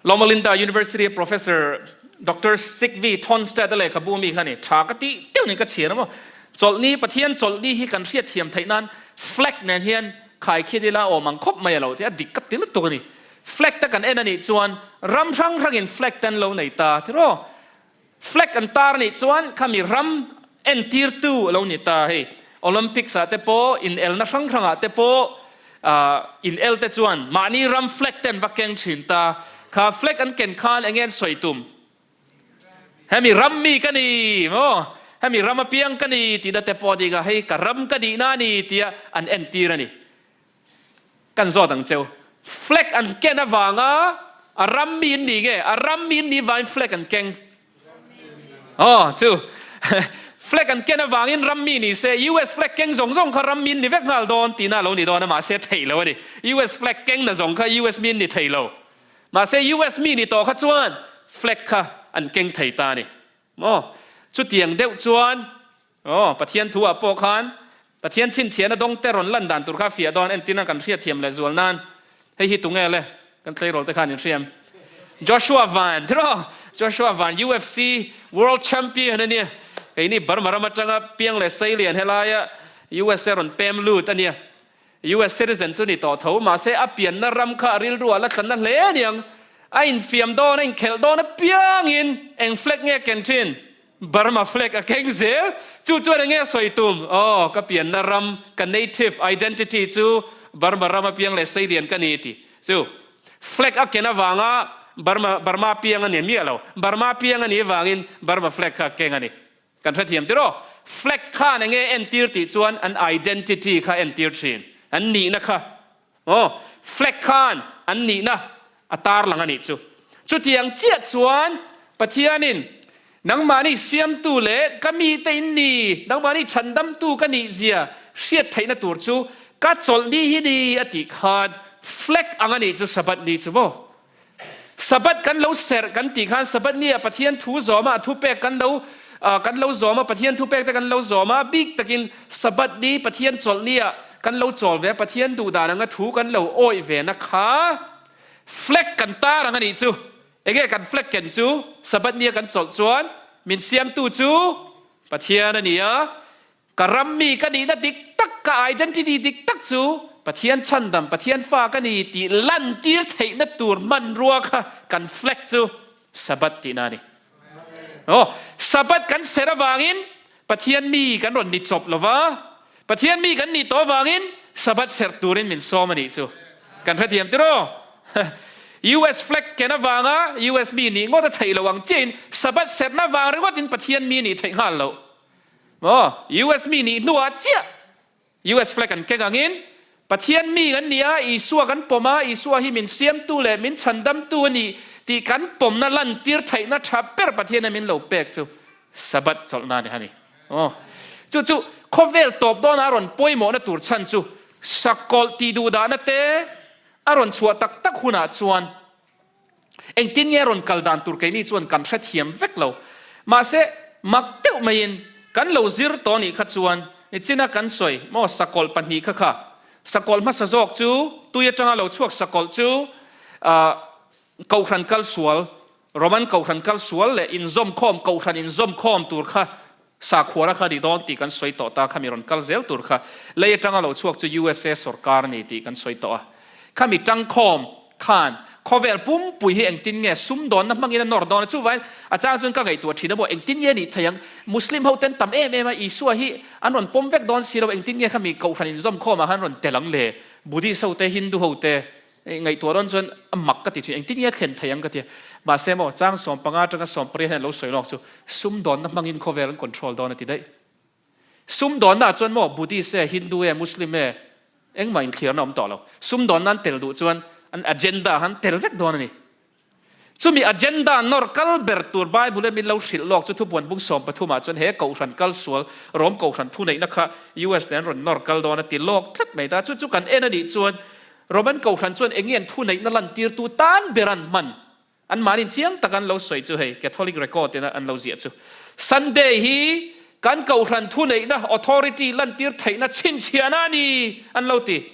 Loma Linda University a Professor Doctor Sigve Tonstad a lehkhabu mi kha ni tha ka tih deuh niin ka chhiar a maw. Chawlhni, Pathian chawlhni hi kan hriatthiam theih nan flag nen hian khaikhiat ila awm ang khawp mai a lo ti a, dik ka ti lutuk a ni. Flag te kan en a nih chuan ram hrang hrangin flag te an lo nei ta tiraw. Flag an tar anih chuan khami ram entirtu a lo ni ta. Hei Olympics ah te pawh inelna hrang hrang ah te pawh inel te chuan mahni ram flag te an va keng thin ta. Kha flag an ken khan enge an sawi tum? Hemi ram mi ka ni maw? Hemi ram apiang ka ni tihna te pawh a dik a, hei ka ram ka nihna a ni tia an entir a ni. Kan zawt ang cheu. Flag an ken avanga a ram mi an ni nge? A ram mi an nih vangin flag an keng. Aw chu flag an ken avangin ram mi ni se US flag keng zawng zawng kha ram mi an ni vek nghal dawn tihna a lo ni dawn a mahse theih lo a ni. US flag keng na zawng kha US mi an ni thei lo. Mahse US mi ni tawh kha chuan flag kha an keng thei ta a ni. Maw? Chutiang deuh chuan Aw, Pathian thu ah pawh khan Pathian chhinchhiahna dawng te rawn lan dan tur kha fiah dawn entirna kan hriatthiam leh zual nan hei hi tunge le kan tleirawl te khan in hriam Joshua Van tiraw Joshua Van UFC World Champion a nia keini Burma ram atanga piang leh seilian helaia USA rawn pem lut a nia US citizen chu ni tawh tho mahse a pianna ram kha a rilru ah la tlanna hle aniang a infiam dawn a inkhelh dawn apiangin eng flag nge ken thin Burma flag a keng zel. Chu chuan enge a sawi tum? Aw, ka pianna ram, ka native identity chu Burma ram apiang leh Seilian ka ni ti. Chu flag a ken avanga Burma, Burma piang a ni miah lo. Burma piang a nih avangin Burma flag kha a keng a ni. Kan hrethiam tiraw? Flag khan enge entir tih chuan an identity kha entir thin. An nihna kha. Aw, flag khan an nihna a tarlang a nih chu. Chutiang chiah chuan Pathianin nangmahni siamtu leh ka mite in ni, nangmahni chhandamtu ka nihzia hriat theihna tur chu ka chawlhni hi ni a tih khan flag ang a nih chu Sabbath ni chu maw? Sabbath kan lo serh kan tih khan Sabbath ni ah Pathian thu zawm a, a thupek kan lo kan lo zawm a, Pathian thupek te kan lo zawm a, bik takin Sabbath ni Pathian chawlh ni ah kan lo chawl ve a, Pathian duh dan anga thu kan lo awih ve na kha flag kan tar ang a nih chu. Enge kan flag ken chu Sabbath ni a kan chawlh chuan min siamtu chu Pathian a ni a, Ka ram mi ka nihna dik tak, ka identity dik tak chu Pathian chhandam, Pathian fa ka ni tih lantir theihna tur hmanrua kha kan flag chu Sabbath tihna a ni. Aw, Sabbath kan serh avangin Pathian mi kan rawn ni chawp lo va, Pathian mi kan nih tawh avangin Sabbath serh turin min sawm a nih chu. Kan hrethiam tiraw? US flag ken avanga US mi nih ngawt a theih lo ang chiahin Sabbath serhna vang ringawtin Pathian mi nih theih nghal loh. Maw? US mi nih hnuah chiah US flag an keng angin Pathian mi kan ni a, Isua kan pawm a, Isua hi min siamtu leh min chhandamtu a ni tih kan pawmna lantir theihna tha ber Pathiana min lo pek chu Sabbath chawlhna a ni a ni. Aw. Chu chu khawvel tawp dawna a rawn pawimawhna tur chhan chu sakawlh tih duhdahna te a rawn chhuah tak tak hunah chuan Engtin nge rawn kal dan tur keini chuan kan hrethiam vek lo. Mahse, mak deuh maiin kan lo zir tawh nih kha chuan nichina kan sawi maw sakawlh pahnih kha kha. Sakawlh hmasa zawk chu tui atanga lo chhuak sakawlh chu Kohhran kal sual, Roman Kohhran kal sual leh inzawmkhawm Kohhran inzawmkhawm tur kha Sakhuara kha ni dawn tih kan sawi tawh ta, khami rawn kal zel tur kha lei atanga lo chhuak chu USA sawrkar a ni tih kan sawi tawh a. Khami tangkhawm khan khawvel pumpui hi engtin nge sumdawnna hmangin a nawr dawn a, chuvangin a chang chuan ka ngaihtuah thin a maw engtin nge nih thei ang, Muslim ho ten tam em em a Isua hi an rawn pawm vek dawn si lo, engtin nge khami kohhran inzawmkhawm ah khan rawn tel ang le, Buddhist ho te, Hindu ho te, Ngaihtuah dawn chuan a mak ka ti thin, engtin nge a thlen thei ang ka ti a. Mahse maw, chang 15 atanga 18 hian an lo sawi lawk chu, sumdawnna hmangin khawvel an control dawn a ti daih. Sumdawnna ah chuan maw, Buddhist e, Hindu e, Muslim e, engmah inthliarna a awm tawh lo. Sumdawnna an tel duh chuan an agenda kha an tel vek dawn a ni. Chumi agenda nawr kal ber tur Bible-a min lo hrilh lawk chu thupuan bung 13 ah chuan he kohhran kal sual, Rom kohhran thuneihna kha US nen rawn nawr kal dawn a ti lawk tlat mai ta. Chu chu kan en a nih chuan Roman kohhran chuan eng nge an thuneihna lantirtu tan ber an hman? Anmahniin chiang tak an lo sawi chu hei Catholic record ina an lo ziah chu Sunday hi kan kohhran thuneihna, authority, lantir theihna chhinchhiahna a ni an lo ti.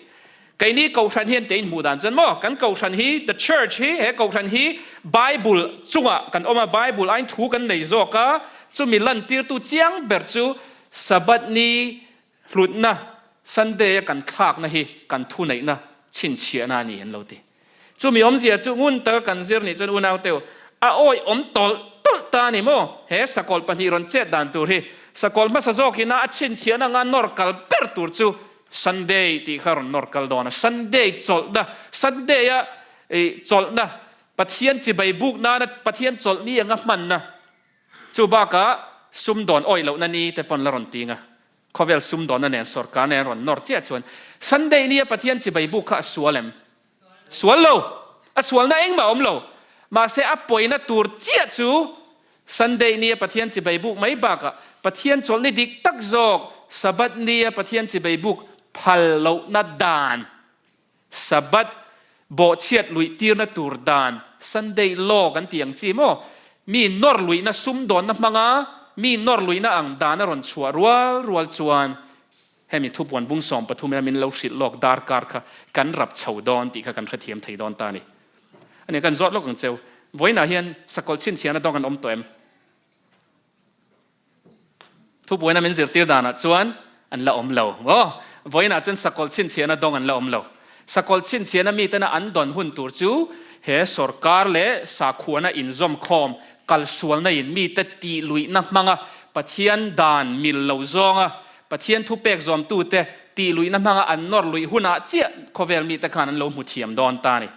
Keini Kohhran hian te inhmuh dan chuan maw, kan Kohhran hi, the church hi, he Kohhran hi Bible chungah kan awm a, Bible aiin thu kan nei zawk a, chumi lantirtu chiang ber chu Sabbath ni hlutna, Sunday a kan thlakna hi kan thuneihna chhinchhiahna a ni an lo ti. Chumi awmzia chu ngun taka kan zir nih chuan unauteu a awih awm tawlh tawlh ta a ni maw? He sakawlh pahnih rawn chet dan tur hi sakawlh hmasa zawkina a chhinchhiahna anga nawr kal ber tur chu Sunday tih kha rawn nawr kal dawn a, Sunday chawlhna, Sunday a chawlhna, Pathian chibai buk nana Pathian chawlh ni anga hmanna, chu bakah sumdawn awih lohna ni te pawn la rawn ting a, khawvel sumdawnna nen sawrkar nen rawn nawr chiah chuan Sunday nia Pathian chibai buk kha a sual em? Sual lo! A sualna engmah a awm lo. Mahse a pawina tur chiah chu Sunday nia Pathian chibai buk mai bakah Pathian chawlhni dik tak zawk Sabbath nia Pathian chibai buk phal lohna dan, Sabbath bawhchhiat luih tirna tur dan, Sunday law kan tih ang chi maw? Mi nawr luihna sumdawnna hmanga mi nawr luihna ang dan a rawn chhuah rual rual chuan Hemi thupuan bung 13 ina min lo hrilh lawk darkar kha kan rap chho dawn tih kha kan hrethiam thei dawn ta a ni. A ni, kan zawt lawk ang cheu. Vawiinah hian sakawlh chhinchhiahna dawng an awm tawh em? Thupuaina min zirtir danah chuan an la awm lo. Aw, vawiinah chuan sakawlh chhinchhiahna dawng an la awm lo. Sakawlh chhinchhiahna mitena an dawn hun tur chu he sawrkar leh sakhuana inzawmkhawm kalsualna in mite tihluihna hmanga Pathian dan mil lo zawnga Pathian thupek zawmtute tihluihna hmanga an nawr luih hunah chiah khawvel mite khan an lo hmu thiam dawn ta a ni.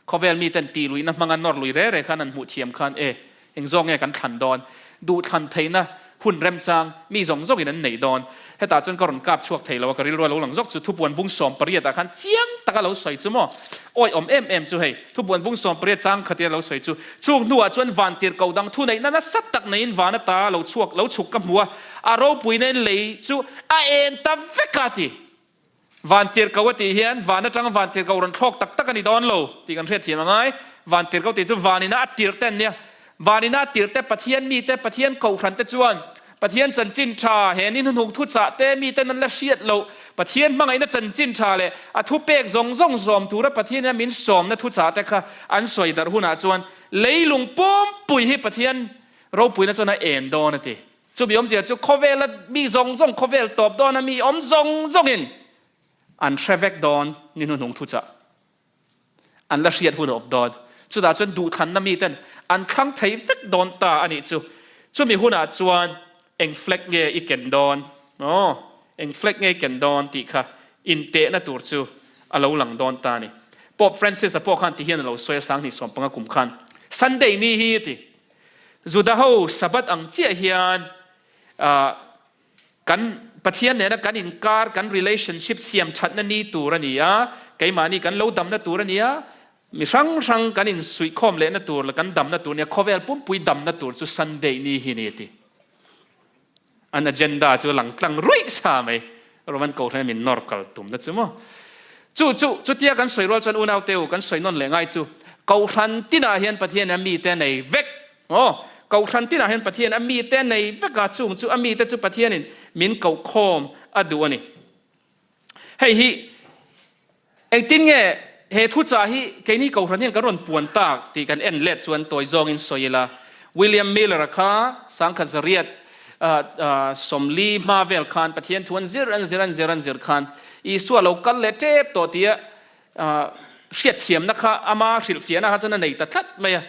Khawvel miten tihluihna hmanga nawr lui re re khan an hmuh thiam khan e, eng zawk nge kan thlan dawn? Duh thlan theihna hun remchang mi zawng zawngin an nei dawn. Hetah chuan ka rawn kap chhuak thei lo a, ka rilru a lo lang zawk chu thupuan bung 18 ah khan chiang taka lo sawi chu maw? Awi awm em em chu hei, thupuan bung 18 chang khatia lo sawi chu. Chung hnuah chuan van tirhkoh dang thuneihna nasa tak neiin van ata lo chhuak lo chhuk ka hmu a, a ropuina in lei chu a en ta vek a ti. Van tirhkoh a tih hian van atanga van tirhkoh rawn thlawk tak tak a ni dawn lo tih kan hriatthiam a ngai. Van tirhkoh tih chu van ina a tirh te an nia. Van ina a tirh te Pathian mite, Pathian kohhran te chuan Pathian chanchin tha, he ni hnuhnung thuchah te miten an la hriat loh, Pathian hmangaihna chanchin tha leh a thupek zawng zawng zawm tura Pathian ina min sawmna thuchah te kha an sawi darh hunah chuan leilung pumpui hi Pathian ropuina chuan a en dawn a ti. Chumi awmzia chu khawvela mi zawng zawng, khawvel tawp dawna mi awm zawng zawngin an hre vek dawn ni hnuhnung thuchah. An la hriat hun a awm dawn. Chutah chuan duhthlanna miten an thlang thei vek dawn ta a nih chu. Chumi hunah chuan eng flag nge i ken dawn? Aw, eng flag nge i ken dawn tih kha intehna tur chu a lo lang dawn ta a ni. Pope Francis-a pawh khan tihian a lo sawi a, 2015 kum khan Sunday ni hi a ti. Juda ho Sabbath ang chiah hian. Kan Pathian nena kan inkar, kan relationship siam thatna ni tur a ni a, keimahni kan lo damna tur a ni a, mi hrang hrang kan insuihkhawm lehna tur leh kan damna tur a ni a, khawvel pumpui damna tur chu Sunday ni hi a ni a ti. An agenda chu a lang tlang ruih sa mai. Roman Kohhran min nawr kal tumna chu maw. Chu chu chutia kan sawi rual chuan unau te u kan sawi nawn leh ngai chu Kohhran tinah hian Pathian a mite a nei vek. Aw, Kohhran tinah hian Pathian a mite a nei vek a, chung chu a mite chu Pathianin min kohkhawm a duh a ni. Hei hi engtin nge he thuchah hi keini Kohhran hian kan rawn puan tak tih kan en let chuan tawi zawngin sawi ila. William Miller-a kha sangkhat zariat 40 hma vel khan Pathian thu an zir an zir an zir an zir khan Isua lo kal leh tep tawh tia hriatthiamna kha ama hrilhfiahna kha chuan a nei ta tlat mai a.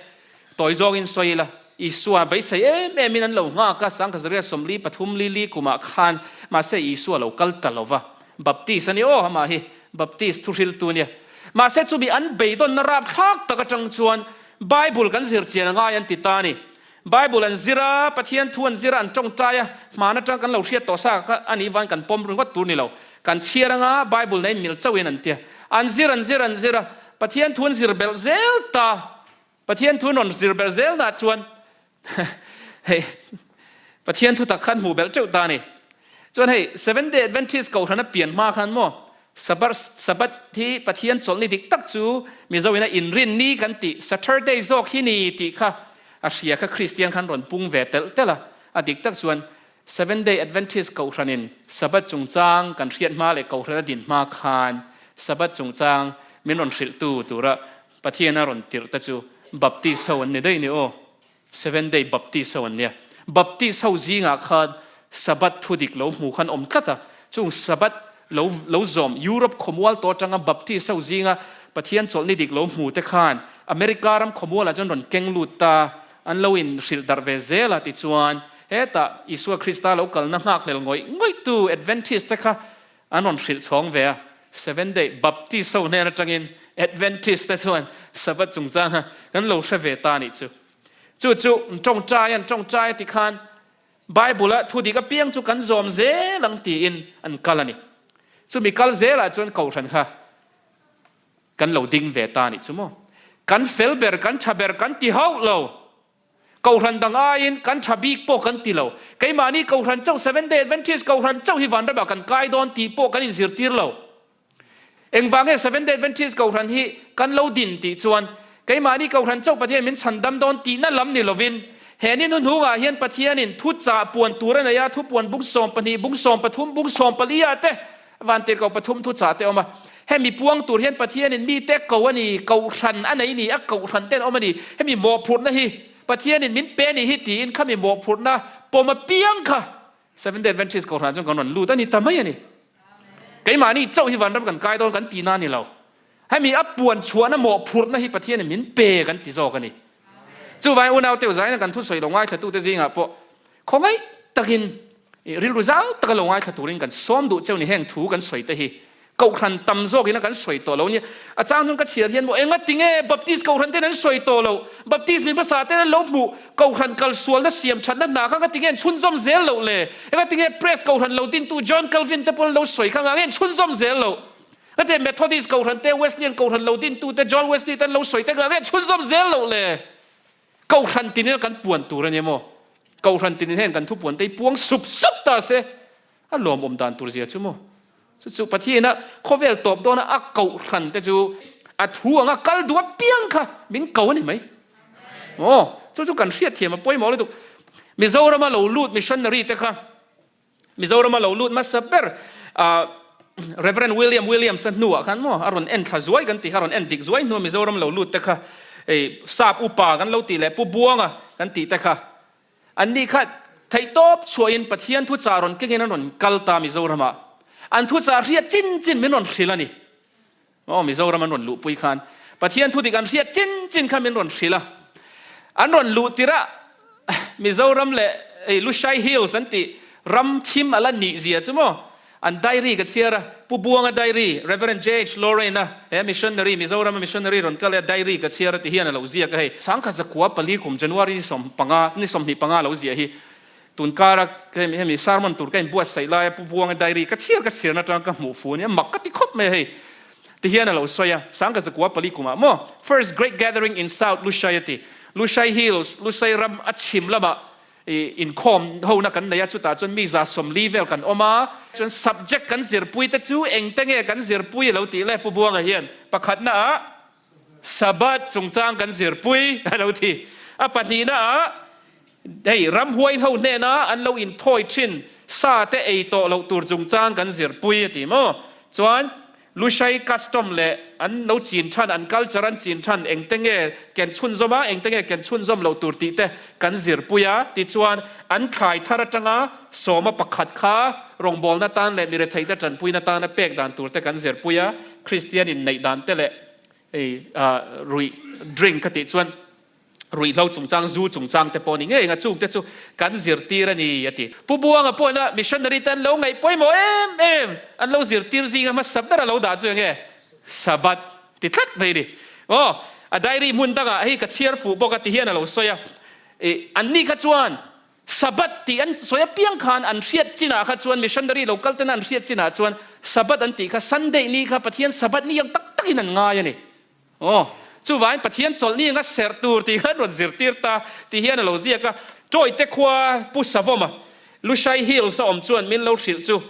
Tawi zawngin sawi ila, Isua beisei em emin an lo nghak a, sangkhat 43 li li kumah khan mahse Isua lo kal ta lo va. Baptist a ni aw amah hi, Baptist thuhriltu nia. Mahse chumi an beidawnna rapthlak tak atang chuan Bible kan zir chian a ngai an ti ta a ni. Bible an zir a, Pathian thu an zir a, an tawngtai a, hman atang kan lo hriat tawh sa kha a nih vang kan pawm ringawt tur ni lo. Kan chhiar anga Bible nei mil chauhin an tia. An zir an zir an zir a, Pathian thu an zir belh zel ta. Pathian thu an rawn zir belh zel nah chuan hei Pathian thu tak khan hmuh belh teuh ta a ni. Chuan hei Seventh Day Adventist Kohhran a pian hma khan maw Sabbath Sabbath hi Pathian chawlhni dik tak chu Mizo ina inrin ni kan tih Saturday zawk hi ni tih kha a hria kha Kristian khan rawn pung ve telh telh a, a dik tak chuan Seventh Day Adventist Kohhranin Sabbath chungchang kan hriat hma leh Kohhran a din hma khan Sabbath chungchang min rawn hrilhtu tura Pathian a rawn tirh te chu Baptist ho an ni daih ni aw. Seventh Day Baptist ho an nia. Baptist ho zingah khan Sabbath thu dik lo hmu khan awm tlat a. Chung Sabbath lo lo zawm Europe khawmual tawh atanga Baptist ho zinga Pathian chawlhni dik lo hmu te khan America ram khawmualah chuan rawn keng lut ta an lo in hrilh darh ve zel a tichuan hetah Isua Krista lo kalna nghakhlel ngawih ngawihtu Adventist te kha an rawn hrilh chhawng ve a. Seventh Day Baptist ho hnen atangin Adventist te chuan Sabbath chungchanga kan lo hre ve ta a nih chu. Chu chu an tawngtai an tawngtai a ti khan Bible a thu dik apiang chu kan zawm zel ang tiin an kal a ni. Chumi kal zelah chuan Kohhran kha kan lo ding ve ta a nih chu maw. Kan fel ber, kan tha ber kan ti hauh lo. Kohhran dang aiin kan tha bik pawh kan ti lo. Keimahni Kohhran chauh Seventh Day Adventist Kohhran chauh hi vanramah kan kai dawn tih pawh kan inzirtir lo. Engvang nge Seventh Day Adventist Kohhran hi kan lo din tih chuan keimahni Kohhran chauh Pathian min chhandam dawn tihna lam ni lovin he ni hnuhnungah hian Pathianin thuchah puan tur a nei a, thupuan bung 12, bung 13, bung 14 ah te Vantirhkoh pathum thuchah te awm a. Hemi puang tur hian Pathianin mite ko a ni, kohhran a nei ni, a kohhran ten awm a ni. Hemi mawhphurhna hi Pathianin min pe a ni hi tiin khami mawhphurhna pawm apiang kha Seventh Day Adventist kohhranah chuan kan rawn lut a ni ta mai a ni. Keimahni chauh hi vanram kan kai dawn kan tihna a ni lo. Hemi a puan chhuahna mawhphurhna hi Pathianin min pe kan ti zawk a ni. Chuvangin unaute uzaina kan thusawi lo ngaithlatute zingah pawh khawngaih takin rilru zau taka lo ngaithla turin kan sawm duh cheu ni heng thu kan sawi te hi Kohhran tam zawkin a kan sawi tawh lo nia. A chang chuan ka chhiar hian maw engati nge Baptist Kohhran ten an sawi tawh loh? Baptist mi hmasa ten an lo hmuh Kohhran kalsualna siam thatna hna kha ngati nge an chhunzawm zel loh le? Engati nge Press Kohhran lo dintu John Calvin te pawh an lo sawi kha nga nge an chhunzawm zel loh? Heti Methodist Kohhran te, Wesleyan Kohhran lo dintu te, John Wesley te an lo sawi te kha nge chhunzawm zel loh le? Kohhran tinin kan puan tur a ni maw? Kohhran tinin heng kan thupuan te hi puang sup sup ta se, a lawmawm dan tur zia chu maw? Chu chu Pathian-a khawvel tawp dawna a Kohhran te chu a thu anga kal duh apiang kha min ko a ni mai. Aw, chu chu kan hriatthiam a pawimawh lutuk. Mizorama lo lut missionary te kha Mizorama lo lut hmasa ber Rev. William Williams a hnuah khan maw a rawn en thla zuai kan tih kha a rawn en dik zuai hnuah Mizoram lo lut te kha hei sap upa kan lo tih leh Pu Buanga kan tih te kha anni kha theihtawp chhuahin Pathian thuchah rawn kengin an rawn kal ta Mizoramah an thuchah hriat chin chin min rawn hrilh a ni. Aw Mizoram an rawn luhpui khan Pathian thu dik an hriat chin chin kha min rawn hrilh a, an rawn luh tirh a Mizoram leh hei Lushai Hills an tih ram thim a la nih zia chu maw an diary ka chhiar a, Pu Buanga diary, Rev. JH Lorraine a he missionary Mizoram a missionary rawn kal e a diary ka chhiar a ti hian a lo ziak a hei. Sangkhat zakua pali kum January ni 15 ni 25 a lo ziah hi. Tun kara hemi sermon tur ka inbuatsaih laia Pu Buanga diary ka chhiar ka chhiarna atanga ka hmuh fu ania mak ka ti khawp mai a hei. Tihian a lo sawi a, Sangka zakua pali kumah maw First Great Gathering in South Lushai a ti. Lushai Hills, Lushai ram a chhim lamah inkhawm hona kan nei a, chutah chuan mi 140 vel kan awm a. Chuan subject kan zirpui te chu engte nge kan zirpui a lo tih le Pu Buanga hian pakhatna ah Sabbath chungchang kan zirpui a lo ti. A pahnihna ah Hei ramhuai ho hnena an lo inthawi thin sa te ei tawh loh tur chungchang kan zirpui a ti maw? Chuan Lushai custom leh an lo chin than, an culture an chin than engte nge ken chhunzawm a, engte nge ken chhunzawm loh tur tih te kan zirpui a. Tichuan an thlai thar atanga sawma pakhat kha rawngbawlna tan leh miretheihte tanpuina tana pek dan tur te kan zirpui a, Kristian inneih dan te leh hei ruih drink ka tih chuan Ruihhlo chungchang, zu chungchang te pawh ni ngei anga chungte chu kan zirtir a ni, a ti. Pu Buanga pawhina missionary te an lo ngaih pawimawh em em, an lo zirtir zinga hmasa ber a lo dah chu enge? Sabbath ti tlat mai a ni. Aw, a diary hmun dangah hei ka chhiar fuh bawk a ti hian a lo sawi a. Ih, anni kha chuan Sabbath tih an sawi apiang khan an hriat chinah kha chuan missionary lo kal tena an hriat chinah chuan Sabbath an tih kha Sunday ni kha Pathian Sabbath ni ang tak takin an ngai a ni. Aw, chuvangin Pathian chawlhni anga serh tur tih khan rawn zirtir ta tih hian a lo ziak a. Tawite khua Pu Savawma, Lushai Hills a awm chuan min lo hrilh chu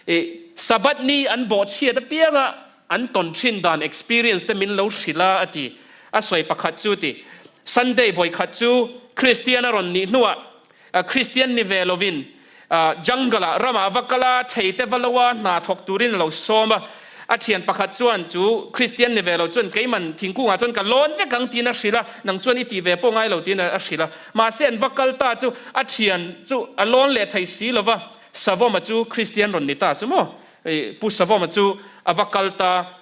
i Sabbath ni an bawhchhiat apianga an tawn thin dan experience te min lo hrilh a a ti. A sawi pakhat chu ti, Sunday vawikhat chu Kristian a rawn nih hnuah Kristian ni ve lovin jungle-ah ramah va kal a, thei te va lo a, hna thawk turin a lo sawm a. A thian pakhat chuan chu Kristian ni ve lo chuan keiman thingkungah chuan ka lawn vek ang tiin a hrilh a, nang chuan i tih ve pawh ngai lo tiin a hrilh a. Mahse an va kal ta chu a thian chu a lawn leh thei si lo va, Savawma chu Kristian rawn ni ta chu maw? Pu Savawma chu a va kal ta.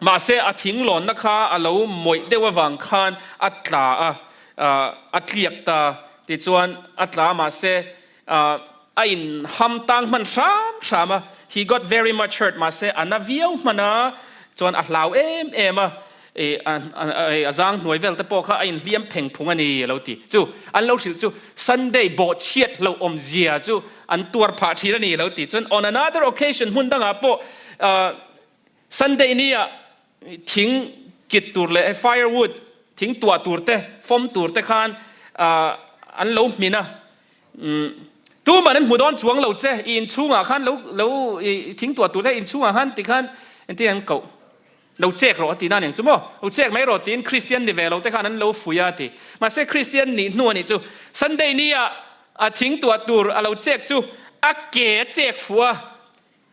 Mahse, a thing lawnna kha a lo mawih deuh avang khan a tla a, a tliak ta. Tichuan, a tla a, mahse, a in ham tang hman hram hram a. He got very much hurt, mahse, a na viau hman a, chuan a hlau em em a, a zang hnuai vel te pawh kha a inhliam pheng phung a ni, a lo ti. Chu, an lo hrilh chu Sunday bawhchhiat hlauh awmzia chu an tuar phah thin a ni, a lo ti. Chuan, on another occasion, hmun dangah pawh, Sunday ni ah thing kit tur leh firewood thing tuah tur te fawm tur te khan an lo hmin a, tuman an hmu dawn chuang lo che i inchhungah khan lo lo i thing tuah tur te inchhungah khan tikhan engtin an koh lo chek rawh a tih na aniang chu maw lo chek mai rawh tiin Kristian ni ve lo te khan an lo fuih a ti mahse Kristian nih hnu a nih chu Sunday ni ah a thing tuah tur a lo chek chu a ke a chek fuh a.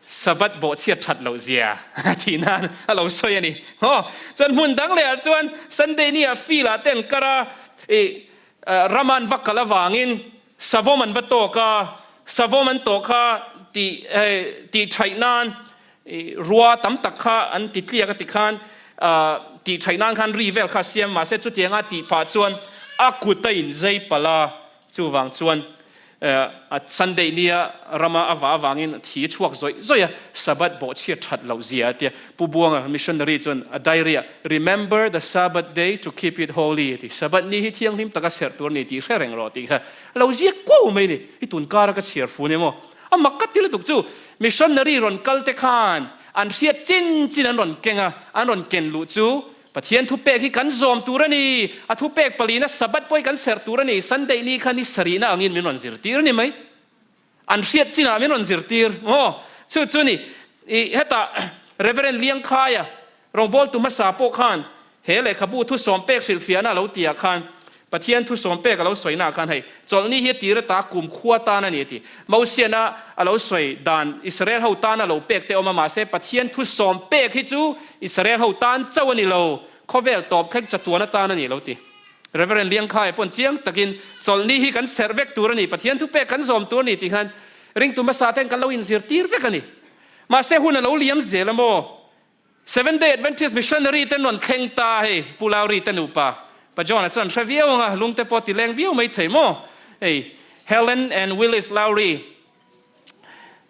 Sabbath bawhchhiat that loh zia a tih nan a lo sawi a ni. Aw, chuan hmun dang leh ah chuan Sunday ni ah field ah te an kar a, ih ram ah an va kal avangin savawm an va tawk a, savawm an tawh kha tih tih thaih nan ih rua tam tak kha an ti tliak a ti khan tih thaih nan khan ri vel kha a siam mahse chutianga tih pah chuan a kut a inzei palh a, Chuvang chuan a Sunday nia rama a va avangin a thi chhuak zawih zawih a, Sabbath bawhchhiat that loh zia a tia. Pu Buanga missionary chuan a diary ah Remember the Sabbath day to keep it holy a ti. Sabbath ni hi thianghlim taka serh tur a ni tih hre reng rawh tih kha a lo ziak kuau mai a ni. I tun kara ka chhiar fu nia maw? A mak ka ti lutuk chu missionary rawn kal te khan an hriat chin chin an rawn keng a, an rawn ken luh chu Pathian thupek hi kan zawm tur a ni. A thupek palina Sabbath pawh hi kan serh tur a ni. Sunday ni kha ni sarihna angin min rawn zirtir a ni mai. An hriat chinah min rawn zirtir. Aw, chu chu ni. I hetah Reverend Liangkhaia rawngbawltu hmasa pawh khan he lehkhabu thusawm pek hrilhfiahna a lo tihah khan Pathian thusawm pek a lo sawina ah khan hei chawlhni hi a tir ata kum khua tan a ni a ti. Mosiana a lo sawi dan Israel ho tana lo pek te awm a, mahse Pathian thusawm pek hi chu Israel ho tan chauh a ni lo, khawvel tawp thleng chatuan atan a ni lo ti. Reverend Liangkhaia pawn chiang takin chawlhni hi kan serh vek tur a ni, Pathian thupek kan zawm tur a ni tih khan ringtu hmasa ten kan lo inzirtir vek a ni. Mahse hun a lo liam zel a maw? Seventh Day Adventist Missionary te rawn thleng ta hei, Pu Lowry te nupa, Pa John-a chuan hre viau ang a, lung te pawh ti leng viau mai thei maw? Hei, Helen and Willis Lowry,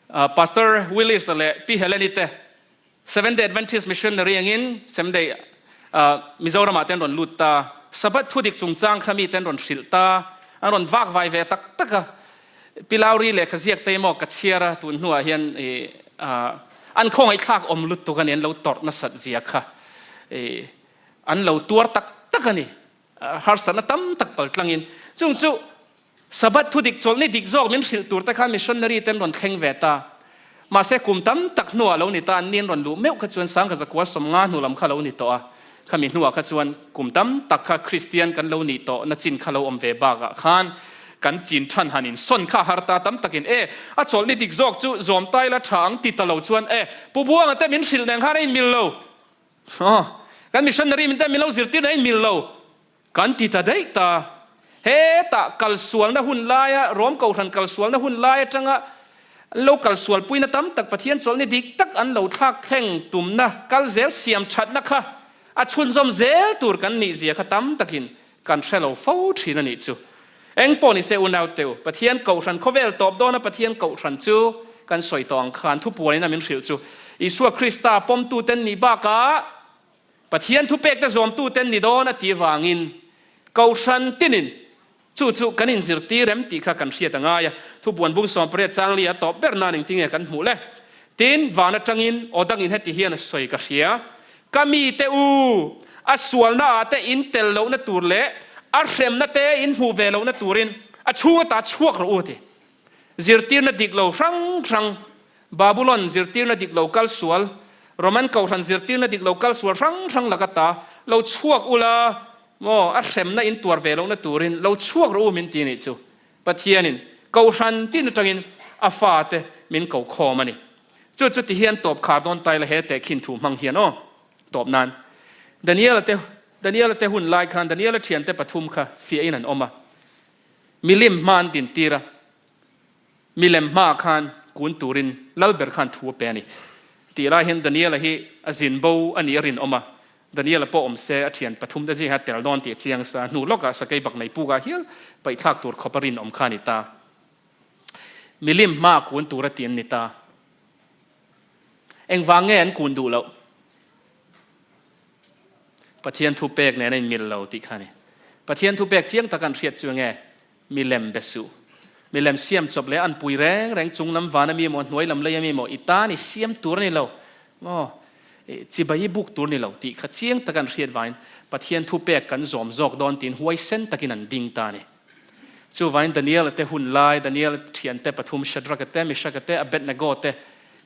Pastor Willis leh Pi Helen-i te Seventh Day Adventist Missionary angin Seventh Day Mizoramah te an rawn lut ta, Sabbath thudik chungchang kha mite an rawn hrilh ta, an rawn vak vai ve tak tak a. Pi Lauri lehkha ziak te maw ka chhiar a, tun hnuah hian i an khawngaihthlak awm lutuk a ni, an lo tawrh nasat zia kha i an lo tuar tak tak a ni. Harsatna tam tak pal tlangin chung chu Sabbath thu dik chawlhni dik zawk min hrilh tur te khan missionary te an rawn thleng ve ta. Mahse kum tam tak hnuah lo ni ta, anni an rawn luh meuh kha chuan sangkhat zakua 50 hnu lam kha lo ni tawh a. Khami hnuah kha chuan kum tam tak kha Kristian kan lo nih tawh na chin kha lo awm ve bakah khan kan chin than han in sawn kha har ta tam takin e a chawlhni dik zawk chu zawm tai la tha ang ti ta lo chuan e Pu Buanga te min hrilh nen khan a inmil lo. Aw, kan missionary min te min lo zirtir nen a inmil lo. Kan ti ta daih ta. Hetah kalsualna hun laia, Rom Kohhran kalsualna hun lai atanga an lo kalsualpuina tam tak Pathian chawlhni dik tak an lo thlak thleng tumna kal zel siam thatna kha a chhunzawm zel tur kan nih zia kha tam takin kan hre lo fo thin a nih chu. Eng pawh ni se unau teu, Pathian Kohhran khawvel tawp dawna Pathian Kohhran chu kan sawi tawh ang khan thupuanin a min hrilh chu Isua Krista pawmtuten nih bakah Pathian thupekte zawmtute ni dawn a tih avangin Kohhran tinin chu chu kan inzirtir em tih kha kan hriat a ngai a. Thubuan bung 18 changli a tawp ber nan engtinge kan hmuh le? Tin, van atangin aw dangin heti hian a sawi ka hria, Ka mite u, a sualna ah te in tel lohna tur leh a hremna te in hmuh ve lohna turin a chhung ata chhuak rawh u a ti. Zirtirna dik lo hrang hrang Babulon zirtirna dik lo kal sual, Roman kohhran zirtirna dik lo kal sual hrang hrang laka ta lo chhuak ula maw, a hremna in tuar ve lohna turin lo chhuak rawh u min ti nih chu. Pathianin kohhran tin atangin a fate min ko khawm a ni. Chu chu ti hian tawp khar dawn tai la he tehkhin thu hmang hian aw tawp nan. Daniela te Daniela te hun lai khan Daniela thiante pathum kha fiahin an awm a, milim hma an dintir a, Milem hmaah khan kun turin Lalber khan thu a pe a ni. Tih lai hian Daniela hi a zin bo a nih a rinawm a, Daniela pawh awm se a thian pathum te zingah a tel dawn tih a chiang sa. Hnu lawkah sakei bak nei pukah hial paihthlak tur khawp a rinawm kha a ni ta. Milim hmaah kun tur a ti an ni ta. Engvang nge an kun duh loh? Pathian thu pek nen a inmil lo tih kha a ni. Pathian thu pek chiang tak an hriat chu enge? Milem be suh. Milem siam chawp leh an pui reng reng chung lam van ami emaw hnuai lam lei ami emaw i tan i siam tur a ni lo maw chibai i buk tur ni lo tih kha chiang taka an hriat vangin Pathian thu pek kan zawm zawk dawn tiin huaisen takin an ding ta a ni. Chuvangin Daniel-a te hun lai, Daniel-a thiante pathum Shadrach-a te, Meshach-a te, Abednego te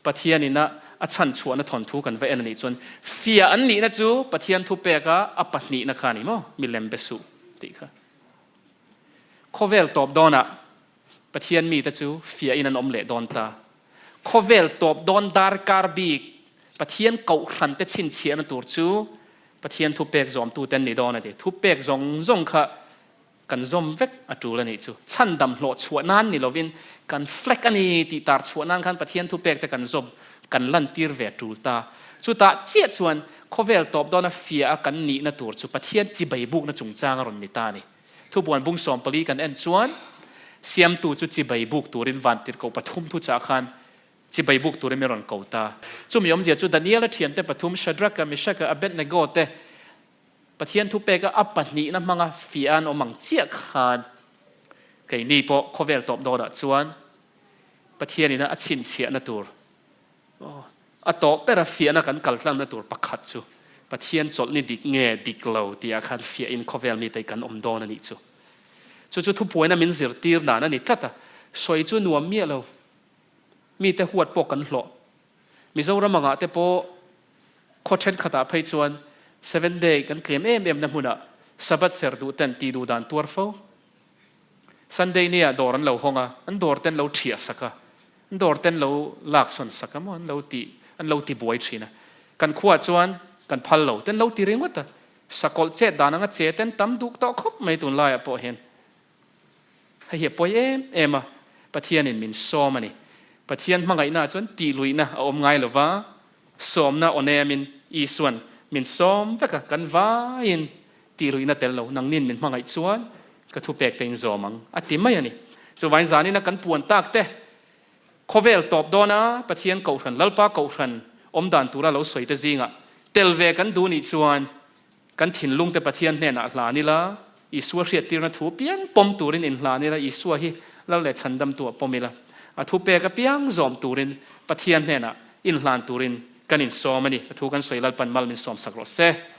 Pathian ina a chhan chhuahna thawnthu kan va en a nih chuan fiah an nihna chu Pathian thu peka a pahnihna kha a ni maw milem be suh tih kha. Khawvel tawp dawnah Pathian mite chu fiahin an awm leh dawn ta. Khawvel tawp dawn darkar bik Pathian kohhrante chhinchhiahna tur chu Pathian thupek zawmtute an ni dawn a ti. Thupek zawng zawng kha kan zawm vek a tul a nih chu. Chhandam hlawh chhuah nan ni lovin kan flag a ni tih tar chhuah nan khan Pathian thupek te kan zawm kan lantir ve a tul ta. Chutah chiah chuan khawvel tawp dawna fiah a kan nihna tur chu Pathian chibai bukna chungchang a rawn ni ta a ni. Thubuan bung 14 kan en chuan Siamtu chu chibai buk turin vantirhkoh pathum thuchah khan chibai buk turin min rawn ko ta. Chumi awmzia chu Daniela thiante pathum Shadrach-a, Meshach-a, Abednego te Pathian thupeka a pahnihna hmanga fiah an awm ang chiah khan keini pawh khawvel tawp dawnah chuan Pathianina a chhinchhiahna tur A tawh bera fiahna kan kal tlangna tur pakhat chu Pathian chawlhni dik nge dik lo tihah khan fiahin khawvel mite kan awm dawn a nih chu. Chu chu thupuaina min zirtir dan a ni tlat a, sawi chu nuam miah lo. Mite huat pawh kan hlawh. Mizoram angah te pawh khaw thenkhatah phei chuan Seventh Day kan tlem em em na hmunah Sabbath ser duh ten tih duh dan tuar fo. Sunday nia dawr an lo hawng a, an dawr te an lo thiah sak a, an dawr te an lo laksawn sak a maw, an lo ti, an lo ti buai thin a. Kan khuaah chuan kan phal lo te an lo ti ringawt a, sakawlh chet dan anga che te an tam duk tawh khawp mai tunlaiah pawh hian. Hei hi a pawi em em a, Pathianin min sawm a ni. Pathian hmangaihnaah chuan tihluihna a awm ngai lo va, sawmna aw nemin Isuan min sawm vek a, kan vaiin Tihluihna tel lo, nangnin min hmangaih chuan ka thupek te in zawm ang, a ti mai a ni. Chuvain zanina kan puan tak te, khawvel tawp dawna Pathian Kohhran, Lalpa Kohhran awm dan tura lo sawi te zingah tel ve kan duh nih chuan kan thinlung te Pathian hnenah hlan ila, Isua hriattirna thu piang pawm turin inhlan ila, Isua hi Lal leh Chhandamtu ah pawm ila, a thupek apiang zawm turin Pathian hnenah inhlan turin kan insawm a ni. A thu kan sawi Lalpan mal min sawmsak rawh se.